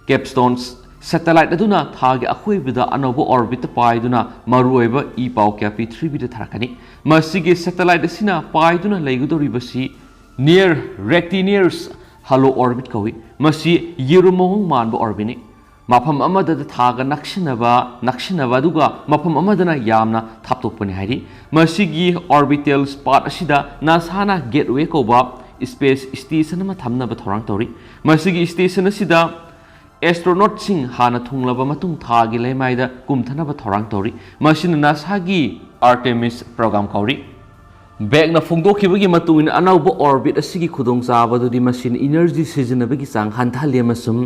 ꯀꯦꯞꯁꯇꯣꯟ ꯁꯦꯇꯦꯂꯥꯏꯠ ꯑꯗꯨꯅ ꯊꯥꯒꯤ ꯑꯀꯣꯏꯕꯗ ꯑꯅꯧꯕ ꯑꯣꯔꯕꯤꯠꯇ ꯄꯥꯏꯗꯨꯅ ꯃꯔꯨꯑꯣꯏꯕ ꯏ ꯄꯥꯎ ꯀꯌꯥ ꯄ꯭ꯔꯤꯊꯤꯕꯤꯗ ꯊꯥꯔꯛꯀꯅꯤ꯫ ꯃꯁꯤꯒꯤ ꯁꯦꯇꯦꯂꯥꯏꯠ ꯑꯁꯤꯅ ꯄꯥꯏꯗꯨꯅ ꯂꯩꯒꯗꯧꯔꯤꯕꯁꯤ ꯅꯤꯌꯔ ꯔꯦꯛꯇꯤꯅꯤꯌꯔꯁ ꯍꯂꯣ ꯑꯣꯔꯕꯤꯠ ꯀꯧꯏ꯫ ꯃꯁꯤ ꯌꯦꯔꯨꯝ ꯃꯑꯣꯡ ꯃꯥꯟꯕ ꯑꯣꯔꯕꯤꯠꯅꯤ꯫ ꯃꯐꯝ ꯑꯃꯗꯗ ꯊꯥꯒ ꯅꯛꯁꯤꯟꯅꯕ, ꯅꯛꯁꯤꯟꯅꯕ ꯑꯗꯨꯒ ꯃꯐꯝ ꯑꯃꯗꯅ ꯌꯥꯝꯅ ꯊꯥꯞꯇꯣꯛꯄꯅꯤ ꯍꯥꯏꯔꯤ꯫ ꯃꯁꯤꯒꯤ ꯑꯣꯔꯕꯤꯇꯦꯜ ꯄꯥꯠ ꯑꯁꯤꯗ ꯅꯥꯁꯥꯅ ꯒꯦꯠꯋꯦ ꯀꯧꯕ ꯁ꯭ꯄꯦꯁ ꯁ꯭ꯇꯦꯁꯟ ꯑꯃ ꯊꯝꯅꯕ ꯊꯧꯔꯥꯡ ꯇꯧꯔꯤ꯫ ꯃꯁꯤꯒꯤ ꯁ꯭ꯇꯦꯁꯟ ꯑꯁꯤꯗ ꯑꯦꯁꯇ꯭ꯔꯣꯅꯣꯠꯁꯤꯡ ꯍꯥꯟꯅ ꯊꯨꯡꯂꯕ ꯃꯇꯨꯡ ꯊꯥꯒꯤ ꯂꯩꯃꯥꯏꯗ ꯀꯨꯝꯊꯅꯕ ꯊꯧꯔꯥꯡ ꯇꯧꯔꯤ꯫ ꯃꯁꯤꯅ ꯅꯥꯁꯥꯒꯤ ꯑꯥꯔꯇꯦꯃꯤꯁ ꯄ꯭ꯔꯣꯒ꯭ꯔꯥꯝ ꯀꯧꯔꯤ꯫ ꯕꯦꯛꯅ ꯐꯣꯡꯗꯣꯛꯈꯤꯕꯒꯤ ꯃꯇꯨꯡ ꯏꯟꯅ, ꯑꯅꯧꯕ ꯑꯣꯔꯕꯤꯠ ꯑꯁꯤꯒꯤ ꯈꯨꯗꯣꯡꯆꯥꯕ ꯑꯗꯨꯗꯤ ꯃꯁꯤꯅ ꯏꯅꯔꯖꯤ ꯁꯤꯖꯤꯟꯅꯕꯒꯤ ꯆꯥꯡ ꯍꯟꯊꯍꯜꯂꯤ ꯑꯃꯁꯨꯡ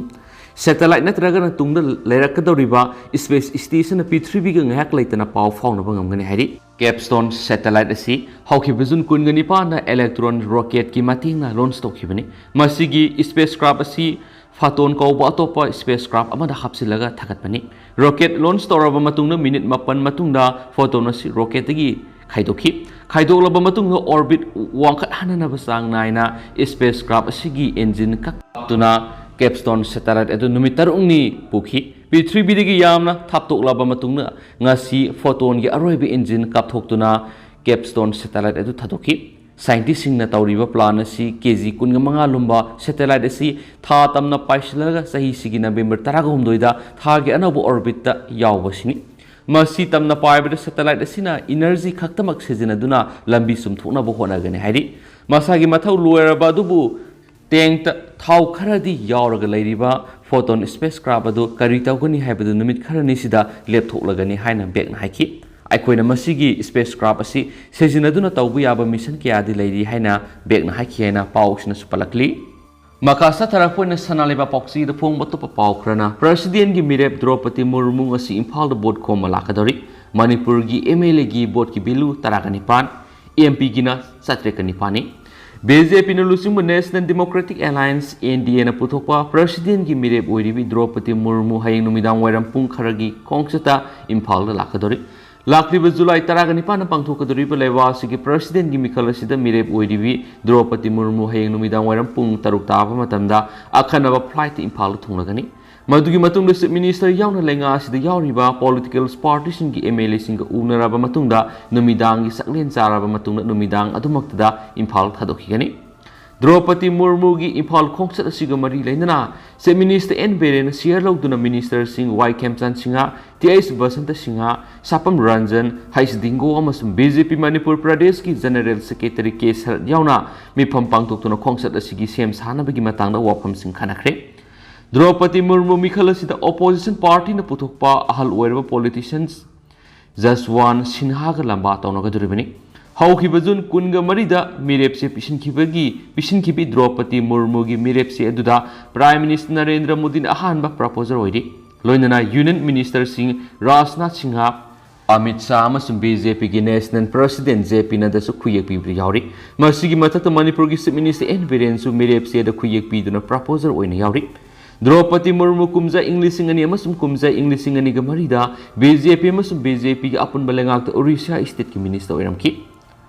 ꯁꯦꯇꯦꯂꯥꯏꯠ ꯅꯠꯇ꯭ꯔꯒꯅ ꯇꯨꯡꯗ ꯂꯩꯔꯛꯀꯗꯧꯔꯤꯕ ꯁ꯭ꯄꯦꯁ ꯁ꯭ꯇꯦꯁꯟꯅ ꯄ꯭ꯔꯤꯊꯤꯕꯤꯒ ꯉꯥꯏꯍꯥꯛ ꯂꯩꯇꯅ ꯄꯥꯎ ꯐꯥꯎꯅꯕ ꯉꯝꯒꯅꯤ ꯍꯥꯏꯔꯤ꯫ ꯀꯦꯞꯁꯇꯣꯟ ꯁꯦꯇꯦꯂꯥꯏꯠ ꯑꯁꯤ ꯍꯧꯈꯤꯕ ꯖꯨꯟ ꯀꯨꯟꯒ ꯅꯤꯄꯥꯟꯗ ꯏꯂꯦꯛꯇ꯭ꯔꯣꯟ ꯔꯣꯀꯦꯠꯀꯤ ꯃꯇꯦꯡꯅ ꯂꯣꯟꯆ ꯇꯧꯈꯤꯕꯅꯤ꯫ ꯃꯁꯤꯒꯤ ꯁ꯭ꯄꯦꯁ ꯀ꯭ꯔꯥꯐ ꯑꯁꯤ ꯐꯣꯇꯣꯟ ꯀꯧꯕ ꯑꯇꯣꯞꯄ ꯁ꯭ꯄꯦꯁ ꯀ꯭ꯔꯥꯐ ꯑꯃꯗ ꯍꯥꯞꯆꯤꯜꯂꯒ ꯊꯥꯒꯠꯄꯅꯤ꯫ ꯔꯣꯀꯦꯠ ꯂꯣꯟꯆ ꯇꯧꯔꯕ ꯃꯇꯨꯡꯗ ꯃꯤꯅꯤꯠ ꯃꯥꯄꯟ ꯃꯇꯨꯡꯗ ꯐꯣꯇꯣꯟ ꯑꯁꯤ ꯔꯣꯀꯦꯠꯇꯒꯤ ꯈꯥꯏꯗꯣꯛꯈꯤ꯫ ꯈꯥꯏꯗꯣꯛꯂꯕ ꯃꯇꯨꯡꯗ ꯑꯣꯔꯕꯤꯠ ꯋꯥꯡꯈꯠꯍꯟꯅꯅꯕ ꯆꯥꯡ ꯅꯥꯏꯅ ꯁ꯭ꯄꯦꯁ ꯀ꯭ꯔꯥꯐ ꯑꯁꯤꯒꯤ ꯏꯟꯖꯤꯟ ꯀꯛꯇꯨꯅ ꯀꯦꯞꯁꯇꯣꯟ ꯁꯦꯇꯦꯂꯥꯏꯠ ꯑꯗꯨ ꯅꯨꯃꯤꯠ ꯇꯔꯨꯛꯅꯤ ꯄꯨꯈꯤ꯫ ꯄ꯭ꯔꯤꯊꯤꯕꯤꯗꯒꯤ ꯌꯥꯝꯅ ꯊꯥꯞꯇꯣꯛꯂꯕ ꯃꯇꯨꯡꯗ ꯉꯁꯤ ꯐꯣꯇꯣꯟꯒꯤ ꯑꯔꯣꯏꯕ ꯏꯟꯖꯤꯟ ꯀꯥꯞꯊꯣꯛꯇꯨꯅ ꯀꯦꯞꯁ꯭ꯇꯣꯟ ꯁꯦꯇꯦꯂꯥꯏꯠ ꯑꯗꯨ ꯊꯥꯗꯣꯛꯈꯤ꯫ ꯁꯥꯏꯟꯇꯤꯁꯁꯤꯡꯅ ꯇꯧꯔꯤꯕ ꯄ꯭ꯂꯥꯟ ꯑꯁꯤ ꯀꯦ ꯖꯤ ꯀꯨꯟꯒ ꯃꯉꯥ ꯂꯨꯝꯕ ꯁꯦꯇꯦꯂꯥꯏꯠ ꯑꯁꯤ ꯊꯥ ꯇꯝꯅ ꯄꯥꯏꯁꯤꯜꯂꯒ ꯆꯍꯤꯁꯤꯒꯤ ꯅꯕꯦꯝꯕꯔ ꯇꯔꯥꯍꯨꯝꯗꯣꯏꯗ ꯊꯥꯒꯤ ꯑꯅꯧꯕ ꯑꯣꯔꯕꯤꯠꯇ ꯌꯥꯎꯕꯁꯤꯅꯤ꯫ ꯃꯁꯤ ꯇꯝꯅ ꯄꯥꯏꯕꯗ ꯁꯦꯇꯦꯂꯥꯏꯠ ꯑꯁꯤꯅ ꯏꯅꯔꯖꯤ ꯈꯛꯇꯃꯛ ꯁꯤꯖꯤꯟꯅꯗꯨꯅ ꯂꯝꯕꯤ ꯆꯨꯝꯊꯣꯛꯅꯕ ꯍꯣꯠꯅꯒꯅꯤ ꯍꯥꯏꯔꯤ꯫ ꯃꯁꯥꯒꯤ ꯃꯊꯧ ꯂꯣꯏꯔꯕ ꯑꯗꯨꯕꯨ ꯇꯦꯡꯇ ꯊꯥꯎ ꯈꯔꯗꯤ ꯌꯥꯎꯔꯒ ꯂꯩꯔꯤꯕ ꯐꯣꯇꯣꯟ ꯁ꯭ꯄꯦꯁ ꯀ꯭ꯔꯥꯐ ꯑꯗꯨ ꯀꯔꯤ ꯇꯧꯒꯅꯤ ꯍꯥꯏꯕꯗꯨ ꯅꯨꯃꯤꯠ ꯈꯔꯅꯤꯁꯤꯗ ꯂꯦꯞꯊꯣꯛꯂꯒꯅꯤ ꯍꯥꯏꯅ ꯕꯦꯛꯅ ꯍꯥꯏꯈꯤ꯫ ꯑꯩꯈꯣꯏꯅ ꯃꯁꯤꯒꯤ ꯁ꯭ꯄꯦꯁ ꯀ꯭ꯔꯥꯐ ꯑꯁꯤ ꯁꯤꯖꯤꯟꯅꯗꯨꯅ ꯇꯧꯕ ꯌꯥꯕ ꯃꯤꯁꯟ ꯀꯌꯥꯗꯤ ꯂꯩꯔꯤ ꯍꯥꯏꯅ ꯕꯦꯛꯅ ꯍꯥꯏꯈꯤ ꯍꯥꯏꯅ ꯄꯥꯎꯁꯤꯅꯁꯨ ꯄꯜꯂꯛꯂꯤ꯫ ꯃꯈꯥ ꯆꯠꯊꯔꯛꯄ ꯑꯣꯏꯅ ꯁꯅꯥ ꯂꯩꯕꯥꯛ ꯄꯥꯎꯆꯦꯗ ꯐꯣꯡꯕ ꯑꯇꯣꯞꯄ ꯄꯥꯎ ꯈꯔꯅ, ꯄ꯭ꯔꯁꯤꯗꯦꯟꯒꯤ ꯃꯤꯔꯦꯞ ꯗ꯭ꯔꯧꯄꯗꯤ ꯃꯨꯔꯃꯨ ꯉꯁꯤ ꯏꯝꯐꯥꯜꯗ ꯚꯣꯠ ꯈꯣꯝꯕ ꯂꯥꯛꯀꯗꯧꯔꯤ꯫ ꯃꯅꯤꯄꯨꯔꯒꯤ ꯑꯦꯝ ꯑꯦꯜ ꯑꯦꯒꯤ ꯚꯣꯠꯀꯤ ꯚꯦꯂꯨ ꯇꯔꯥꯒ ꯅꯤꯄꯥꯟ, ꯑꯦꯝ ꯄꯤꯒꯤꯅ ꯆꯥꯇ꯭ꯔꯦꯠꯀ ꯅꯤꯄꯥꯟꯅꯤ꯫ ꯕꯤ ꯖꯦ ꯄꯤꯅ ꯂꯨꯆꯤꯡꯕ ꯅꯦꯁꯅꯦꯜ ꯗꯦꯃꯣꯀ꯭ꯔꯦꯇꯤꯛ ꯑꯦꯂꯥꯌꯟꯁ, ꯑꯦꯟ ꯗꯤ ꯑꯦꯅ ꯄꯨꯊꯣꯛꯄ ꯄ꯭ꯔꯁꯤꯗꯦꯟꯒꯤ ꯃꯤꯔꯦꯞ ꯑꯣꯏꯔꯤꯕꯤ ꯗ꯭ꯔꯧꯄꯗꯤ ꯃꯨꯔꯃꯨ ꯍꯌꯦꯡ ꯅꯨꯃꯤꯗꯥꯡ ꯋꯥꯏꯔꯝ ꯄꯨꯡ ꯈꯔꯒꯤ ꯈꯣꯡꯆꯠꯇ ꯏꯝꯐꯥꯜꯗ ꯂꯥꯛꯀꯗꯧꯔꯤ꯫ ꯂꯥꯛꯂꯤꯕ ꯖꯨꯂꯥꯏ ꯇꯔꯥꯒ ꯅꯤꯄꯥꯟꯗ ꯄꯥꯡꯊꯣꯛꯀꯗꯧꯔꯤꯕ ꯂꯩꯕꯥꯛ ꯑꯁꯤꯒꯤ ꯄ꯭ꯔꯁꯤꯗꯦꯟꯒꯤ ꯃꯤꯈꯜ ꯑꯁꯤꯗ ꯃꯤꯔꯦꯞ ꯑꯣꯏꯔꯤꯕꯤ ꯗ꯭ꯔꯧꯄꯗꯤ ꯃꯨꯔꯃꯨ ꯍꯌꯦꯡ ꯅꯨꯃꯤꯗꯥꯡ ꯋꯥꯏꯔꯝ ꯄꯨꯡ ꯇꯔꯨꯛ ꯇꯥꯕ ꯃꯇꯝꯗ ꯑꯈꯟꯅꯕ ꯐ꯭ꯂꯥꯏꯠꯇ ꯏꯝꯐꯥꯜꯗ ꯊꯨꯡꯂꯒꯅꯤ꯫ ꯃꯗꯨꯒꯤ ꯃꯇꯨꯡꯗ ꯆꯤꯐ ꯃꯤꯅꯤꯁꯇꯔ ꯌꯥꯎꯅ ꯂꯩꯉꯥꯛ ꯑꯁꯤꯗ ꯌꯥꯎꯔꯤꯕ ꯄꯣꯂꯤꯇꯤꯀꯦꯜ ꯄꯥꯔꯇꯤꯁꯤꯡꯒꯤ ꯑꯦꯝ ꯑꯦꯜ ꯑꯦꯁꯤꯡꯒ ꯎꯅꯔꯕ ꯃꯇꯨꯡꯗ ꯅꯨꯃꯤꯗꯥꯡꯒꯤ ꯆꯥꯛꯂꯦꯟ ꯆꯥꯔꯕ ꯃꯇꯨꯡꯗ ꯅꯨꯃꯤꯗꯥꯡ ꯑꯗꯨꯃꯛꯇꯗ ꯏꯝꯐꯥꯜ ꯊꯥꯗꯣꯛꯈꯤꯒꯅꯤ꯫ ꯗ꯭ꯔꯧꯄꯗꯤ ꯃꯨꯔꯃꯨꯒꯤ ꯏꯝꯐꯥꯜ ꯈꯣꯡꯆꯠ ꯑꯁꯤꯒ ꯃꯔꯤ ꯂꯩꯅꯅ ꯆꯤꯐ ꯃꯤꯅꯤꯁꯇꯔ ꯑꯦꯟ ꯕꯤꯔꯦꯟꯅ ꯁꯤꯌꯥꯔ ꯂꯧꯗꯨꯅ ꯃꯤꯅꯤꯁꯇꯔꯁꯤꯡ ꯋꯥꯏ ꯈꯦꯝꯆꯥꯟ ꯁꯤꯡꯍ, ꯇꯤ ꯑꯩꯆ ꯕꯁꯟꯇ ꯁꯤꯡꯍ, ꯁꯥꯄꯝ ꯔꯟꯖꯟ, ꯍꯩꯁ ꯗꯤꯡꯒꯣ ꯑꯃꯁꯨꯡ ꯕꯤ ꯖꯦ ꯄꯤ ꯃꯅꯤꯄꯨꯔ ꯄ꯭ꯔꯗꯦꯁꯀꯤ ꯖꯦꯅꯔꯦꯜ ꯁꯦꯀ꯭ꯔꯦꯇꯔꯤ ꯀꯦ ꯁꯔꯠ ꯌꯥꯎꯅ ꯃꯤꯐꯝ ꯄꯥꯡꯊꯣꯛꯇꯨꯅ ꯈꯣꯡꯆꯠ ꯑꯁꯤꯒꯤ ꯁꯦꯝ ꯁꯥꯅꯕꯒꯤ ꯃꯇꯥꯡꯗ ꯋꯥꯐꯝꯁꯤꯡ ꯈꯟꯅꯈ꯭ꯔꯦ꯫ ꯗ꯭ꯔꯧꯄꯗꯤ ꯃꯨꯔꯃꯨ ꯃꯤꯈꯜ ꯑꯁꯤꯗ ꯑꯣꯄꯣꯖꯤꯁꯟ ꯄꯥꯔꯇꯤꯅ ꯄꯨꯊꯣꯛꯄ ꯑꯍꯜ ꯑꯣꯏꯔꯕ ꯄꯣꯂꯤꯇꯤꯁꯤꯌꯟꯁ ꯖꯁꯋꯥꯟ ꯁꯤꯟꯍꯥꯒ ꯂꯝꯕꯥ ꯇꯧꯅꯒꯗꯧꯔꯤꯕꯅꯤ꯫ ꯍꯧꯈꯤꯕ ꯖꯨꯟ ꯀꯨꯟꯒ ꯃꯔꯤꯗ ꯃꯤꯔꯦꯞꯁꯦ ꯄꯤꯁꯤꯟꯈꯤꯕꯒꯤ, ꯄꯤꯁꯤꯟꯈꯤꯕꯤ ꯗ꯭ꯔꯧꯄꯗꯤ ꯃꯨꯔꯃꯨꯒꯤ ꯃꯤꯔꯦꯞꯁꯦ ꯑꯗꯨꯗ ꯄ꯭ꯔꯥꯏꯝ ꯃꯤꯅꯤꯁꯇꯔ ꯅꯔꯦꯟꯗ꯭ꯔ ꯃꯣꯗꯤꯅ ꯑꯍꯥꯟꯕ ꯄ꯭ꯔꯄꯣꯖꯔ ꯑꯣꯏꯔꯤ꯫ ꯂꯣꯏꯅꯅ ꯌꯨꯅꯤꯌꯟ ꯃꯤꯅꯤꯁꯇꯔꯁꯤꯡ ꯔꯥꯖꯅꯥꯊ ꯁꯤꯡꯍ, ꯑꯃꯤꯠ ꯁꯥꯍ ꯑꯃꯁꯨꯡ ꯕꯤ ꯖꯦ ꯄꯤꯒꯤ ꯅꯦꯁꯅꯦꯜ ꯄ꯭ꯔꯁꯤꯗꯦꯟ ꯖꯦ ꯄꯤ ꯅꯗ꯭ꯗꯥꯁꯨ ꯈꯨꯌꯦꯛ ꯄꯤꯕꯗ ꯌꯥꯎꯔꯤ꯫ ꯃꯁꯤꯒꯤ ꯃꯊꯛꯇ ꯃꯅꯤꯄꯨꯔꯒꯤ ꯆꯤꯐ ꯃꯤꯅꯤꯁꯇꯔ ꯑꯦꯟ ꯕꯤꯔꯦꯟꯁꯨ ꯃꯤꯔꯦꯞꯁꯦꯗ ꯈꯨꯌꯦꯛ ꯄꯤꯗꯨꯅ ꯄ꯭ꯔꯄꯣꯖꯔ ꯑꯣꯏꯅ ꯌꯥꯎꯔꯤ꯫ ꯗ꯭ꯔꯧꯄꯗꯤ ꯃꯨꯔꯃꯨ ꯀꯨꯝꯖꯥ ꯏꯪ ꯂꯤꯁꯤꯡ ꯑꯅꯤ ꯑꯃꯁꯨꯡ ꯀꯨꯝꯖꯥ ꯏꯪ ꯂꯤꯁꯤꯡ ꯑꯅꯤꯒ ꯃꯔꯤꯗ ꯕꯤ ꯖꯦ ꯄꯤ ꯑꯃꯁꯨꯡ ꯕꯤ ꯖꯦ ꯄꯤꯒꯤ ꯑꯄꯨꯟꯕ ꯂꯩꯉꯥꯛꯇ ꯑꯣꯔꯤꯁꯥ ꯁ꯭ꯇꯦꯠꯀꯤ ꯃꯤꯅꯤꯁꯇꯔ ꯑꯣꯏꯔꯝꯈꯤ꯫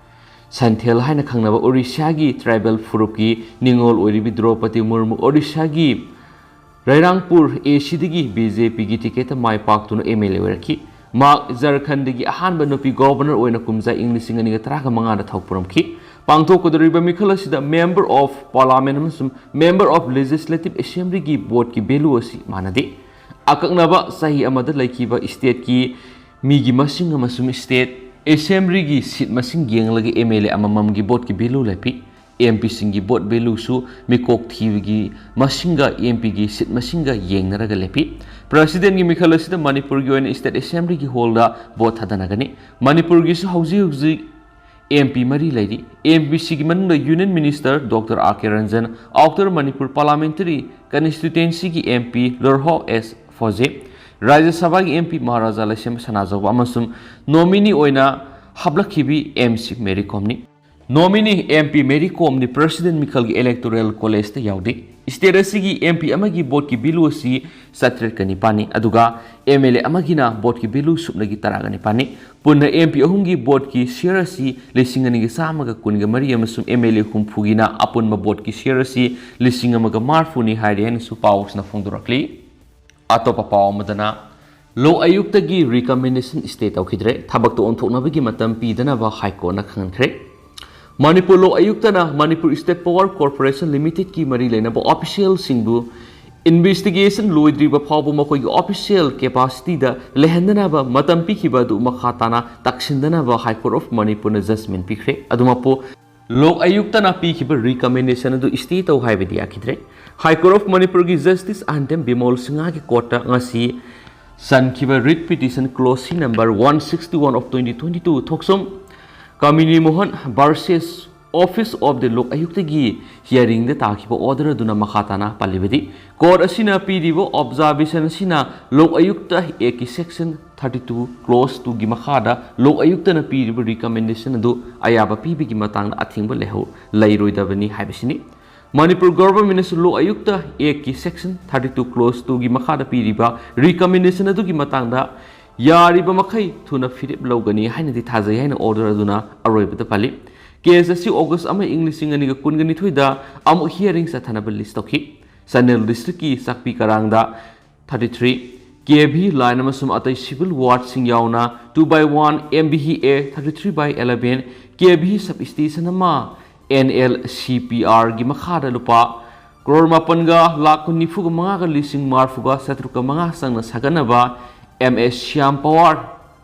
ꯁꯟꯊꯦꯜ ꯍꯥꯏꯅ ꯈꯪꯅꯕ ꯑꯣꯔꯤꯁꯥꯒꯤ ꯇ꯭ꯔꯥꯏꯕꯦꯜ ꯐꯨꯔꯨꯞꯀꯤ ꯅꯤꯉꯣꯜ ꯑꯣꯏꯔꯤꯕꯤ ꯗ꯭ꯔꯧꯄꯗꯤ ꯃꯨꯔꯃꯨ ꯑꯣꯔꯤꯁꯥꯒꯤ ꯔꯥꯏꯔꯥꯡꯄꯨꯔ ꯑꯦ ꯁꯤꯗꯒꯤ ꯕꯤ ꯖꯦ ꯄꯤꯒꯤ ꯇꯤꯀꯦꯠꯇ ꯃꯥꯏ ꯄꯥꯛꯇꯨꯅ ꯑꯦꯝ ꯑꯦꯜ ꯑꯦ ꯑꯣꯏꯔꯛꯈꯤ꯫ ꯃꯍꯥꯛ ꯖꯔꯈꯟꯗꯒꯤ ꯑꯍꯥꯟꯕ ꯅꯨꯄꯤ ꯒꯣꯚꯔꯅꯔ ꯑꯣꯏꯅ ꯀꯨꯝꯖꯥ ꯏꯪ ꯂꯤꯁꯤꯡ ꯑꯅꯤꯒ ꯇꯔꯥꯃꯉꯥꯗ ꯊꯧ ꯄꯨꯔꯝꯈꯤ꯫ ꯄꯥꯡꯊꯣꯛꯀꯗꯧꯔꯤꯕ ꯃꯤꯈꯜ ꯑꯁꯤꯗ Member of Parliament ꯑꯃꯁꯨꯡ Member of Legislative Assemblyꯒꯤ voteꯀꯤ value ꯑꯁꯤ ꯃꯥꯟꯅꯗꯦ꯫ ꯑꯀꯛꯅꯕ ꯆꯍꯤ ꯑꯃꯗ ꯂꯩꯈꯤꯕ stateꯀꯤ ꯃꯤꯒꯤ ꯃꯁꯤꯡ ꯑꯃꯁꯨꯡ state assemblyꯒꯤ seat ꯃꯁꯤꯡ ꯌꯦꯡꯂꯒ M L A ꯑꯃꯃꯝꯒꯤ voteꯀꯤ value ꯂꯦꯞꯄꯤ꯫ M Pꯁꯤꯡꯒꯤ vote valueꯁꯨ ꯃꯤꯀꯣꯛ ꯊꯤꯕꯒꯤ ꯃꯁꯤꯡꯒ M Pꯒꯤ seat ꯃꯁꯤꯡꯒ ꯌꯦꯡꯅꯔꯒ ꯂꯦꯞꯄꯤ꯫ Presidentꯀꯤ ꯃꯤꯈꯜ ꯑꯁꯤꯗ ꯃꯅꯤꯄꯨꯔꯒꯤ ꯑꯣꯏꯅ state assemblyꯒꯤ hallꯗ vote ꯊꯥꯗꯅꯒꯅꯤ꯫ ꯃꯅꯤꯄꯨꯔꯒꯤꯁꯨ ꯍꯧꯖꯤꯛ ꯍꯧꯖꯤꯛ M P ꯃꯔꯤ ꯂꯩꯔꯤ꯫ M Pꯁꯤꯒꯤ ꯃꯅꯨꯡꯗ Union Minister Doctor R K Ranjan, Outer Manipur Parliamentary Constituencyꯒꯤ M P Lorho S Foze, ꯔꯥꯖ꯭ꯌ ꯁꯚꯥꯒꯤ M P ꯃꯍꯥꯔꯥꯖꯥ ꯂꯩꯁꯦꯝꯕ ꯁꯅꯥꯖꯥꯎꯕ ꯑꯃꯁꯨꯡ nominee ꯑꯣꯏꯅ ꯍꯥꯞꯂꯛꯈꯤꯕꯤ M C Mary Komꯅꯤ꯫ Nominee M P Mary Komꯅꯤ President ꯃꯤꯈꯜꯒꯤ Electoral Collegeꯇ ꯌꯥꯎꯗꯦ꯫ State ꯑꯁꯤꯒꯤ M P ꯑꯃꯒꯤ voteꯀꯤ value ꯑꯁꯤ ꯆꯥꯇ꯭ꯔꯦꯠꯀ ꯅꯤꯄꯥꯟꯅꯤ, ꯑꯗꯨꯒ M L A ꯑꯃꯒꯤꯅ voteꯀꯤ value ꯁꯨꯞꯅꯒꯤ ꯇꯔꯥꯒ ꯅꯤꯄꯥꯟꯅꯤ꯫ ꯄꯨꯟꯅ M P ꯑꯍꯨꯝꯒꯤ voteꯀꯤ share ꯑꯁꯤ ꯂꯤꯁꯤꯡ ꯑꯅꯤꯒ ꯆꯥꯝꯃꯒ ꯀꯨꯟꯒ ꯃꯔꯤ ꯑꯃꯁꯨꯡ M L A ꯍꯨꯝꯐꯨꯒꯤꯅ ꯑꯄꯨꯟꯕ voteꯀꯤ share ꯑꯁꯤ ꯂꯤꯁꯤꯡ ꯑꯃꯒ ꯃꯔꯤꯐꯨꯅꯤ ꯍꯥꯏꯔꯦ ꯍꯥꯏꯅꯁꯨ ꯄꯥꯎꯁꯤꯅ ꯐꯣꯡꯗꯣꯔꯛꯂꯤ꯫ ꯑꯇꯣꯞꯄ ꯄꯥꯎ ꯑꯃꯗꯅ, ꯂꯣꯛ ꯑꯌꯨꯛꯇꯒꯤ recommendation stay ꯇꯧꯈꯤꯗ꯭ꯔꯦ, ꯊꯕꯛꯇ ꯑꯣꯟꯊꯣꯛꯅꯕꯒꯤ ꯃꯇꯝ ꯄꯤꯗꯅꯕ High Courtꯅ ꯈꯪꯍꯟꯈ꯭ꯔꯦ꯫ ꯃꯅꯤꯄꯨꯔ ꯂꯣꯛ ꯑꯌꯨꯛꯇꯅ ꯃꯅꯤꯄꯨꯔ State Power Corporation Limitedꯀꯤ ꯃꯔꯤ ꯂꯩꯅꯕ officialꯁꯤꯡꯕꯨ investigation ꯂꯣꯏꯗ꯭ꯔꯤꯕ ꯐꯥꯎꯕ ꯃꯈꯣꯏꯒꯤ official capacityꯗ ꯂꯩꯍꯟꯗꯅꯕ ꯃꯇꯝ ꯄꯤꯈꯤꯕ ꯑꯗꯨ ꯃꯈꯥ ꯇꯥꯅ ꯇꯛꯁꯤꯟꯗꯅꯕ High Court of Manipurꯅ judgment ꯄꯤꯈ꯭ꯔꯦ꯫ ꯑꯗꯨꯃꯛꯄꯨ ꯂꯣꯛ ꯑꯌꯨꯛꯇꯅ ꯄꯤꯈꯤꯕ recommendation ꯑꯗꯨ stay ꯇꯧ ꯍꯥꯏꯕꯗꯤ ꯌꯥꯈꯤꯗ꯭ꯔꯦ꯫ High Court of Manipurꯒꯤ Justice ꯑꯍꯟꯊꯦꯝ Bimol ꯁꯤꯡꯍꯒꯤ courtꯇ ꯉꯁꯤ ꯆꯟꯈꯤꯕ writ petition clause C number one sixty one of twenty twenty two ꯊꯣꯛꯆꯨꯝ ꯀꯃꯤꯅꯤ Mohan versus Office of the ꯂꯣꯛ ꯑꯌꯨꯛꯇꯒꯤ hearingꯗ ꯇꯥꯈꯤꯕ order ꯑꯗꯨꯅ ꯃꯈꯥ ꯇꯥꯅ ꯄꯜꯂꯤꯕꯗꯤ, court ꯑꯁꯤꯅ ꯄꯤꯔꯤꯕ observation ꯑꯁꯤꯅ ꯂꯣꯛ ꯑꯌꯨꯛꯇ Actꯀꯤ section thirty two clause twoꯒꯤ ꯃꯈꯥꯗ ꯂꯣꯛ ꯑꯌꯨꯛꯇꯅ ꯄꯤꯔꯤꯕ recommendation ꯑꯗꯨ ꯑꯌꯥꯕ ꯄꯤꯕꯒꯤ ꯃꯇꯥꯡꯗ ꯑꯊꯤꯡꯕ ꯂꯩꯍꯧ-, ꯂꯩꯔꯣꯏꯗꯕꯅꯤ ꯍꯥꯏꯕꯁꯤꯅꯤ꯫ ꯃꯅꯤꯄꯨꯔ governmentꯅꯁꯨ ꯂꯣꯛ ꯑꯌꯨꯛꯇ Actꯀꯤ section thirty two clause twoꯒꯤ ꯃꯈꯥꯗ ꯄꯤꯔꯤꯕ recommendation ꯑꯗꯨꯒꯤ ꯃꯇꯥꯡꯗ ꯌꯥꯔꯤꯕ ꯃꯈꯩ ꯊꯨꯅ ꯐꯤꯔꯦꯞ ꯂꯧꯒꯅꯤ ꯍꯥꯏꯅꯗꯤ ꯊꯥꯖꯩ ꯍꯥꯏꯅ order ꯑꯗꯨꯅ ꯑꯔꯣꯏꯕꯗ ꯄꯜꯂꯤ꯫ Case ꯑꯁꯤ August ꯑꯃ ꯏꯪ ꯂꯤꯁꯤꯡ ꯑꯅꯤꯒ ꯀꯨꯟꯒ ꯅꯤꯊꯣꯏꯗ ꯑꯃꯨꯛ hearing ꯆꯠꯊꯅꯕ list ꯇꯧꯈꯤ꯫ Channel Districtꯀꯤ ꯆꯥꯛꯄꯤ ꯀꯔꯥꯡꯗ thirty three, ꯀꯦ ꯚꯤ ꯂꯥꯏꯟ ꯑꯃꯁꯨꯡ ꯑꯇꯩ ꯁꯤꯚꯤꯜ ꯋꯥꯔꯗꯁꯤꯡ ꯌꯥꯎꯅ two by one M V A thirty three by eleven K V sub station ꯑꯃ N L C P R ꯒꯤ ꯃꯈꯥꯗ ꯂꯨꯄꯥ ꯀ꯭ꯔꯣꯔ ꯃꯥꯄꯟꯒ ꯂꯥꯈ ꯀꯨꯟ ꯅꯤꯐꯨꯒ ꯃꯉꯥꯒ ꯂꯤꯁꯤꯡ ꯃꯔꯐꯨꯒ ꯆꯥꯇ꯭ꯔꯨꯛꯀ ꯃꯉꯥ ꯆꯪꯅ ꯁꯥꯒꯠꯅꯕ M S Shyam Power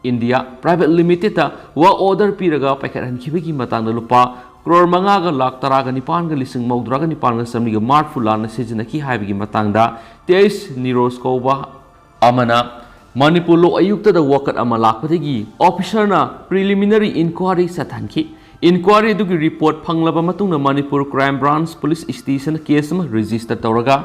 India Private Limited ꯇ work order ꯄꯤꯔꯒ ꯄꯥꯏꯈꯠꯍꯟꯈꯤꯕꯒꯤ ꯃꯇꯥꯡꯗ ꯂꯨꯄꯥ ꯀ꯭ꯔꯣꯔ ꯃꯉꯥꯒ ꯂꯥꯈ ꯇꯔꯥꯒ ꯅꯤꯄꯥꯟꯒ ꯂꯤꯁꯤꯡ ꯃꯧꯗ꯭ꯔꯥꯒ ꯅꯤꯄꯥꯟꯒ ꯆꯥꯃꯔꯤꯒ ꯃꯔꯐꯨ ꯂꯥꯟꯅ ꯁꯤꯖꯤꯟꯅꯈꯤ ꯍꯥꯏꯕꯒꯤ ꯃꯇꯥꯡꯗ ꯇꯤ ꯑꯩꯆ ꯅꯤꯔꯣꯖ ꯀꯧꯕ ꯑꯃꯅ ꯃꯅꯤꯄꯨꯔ ꯂꯣꯛ ꯑꯌꯨꯛꯇꯗ ꯋꯥꯀꯠ ꯑꯃ ꯂꯥꯛꯄꯗꯒꯤ ꯑꯣꯐꯤꯁꯔꯅ preliminary inquiry ꯆꯠꯊꯍꯟꯈꯤ꯫ Inquiry ꯑꯗꯨꯒꯤ report ꯐꯪꯂꯕ ꯃꯇꯨꯡꯗ Manipur Crime Branch Police Station ꯗ case ꯑꯃ register ꯇꯧꯔꯒ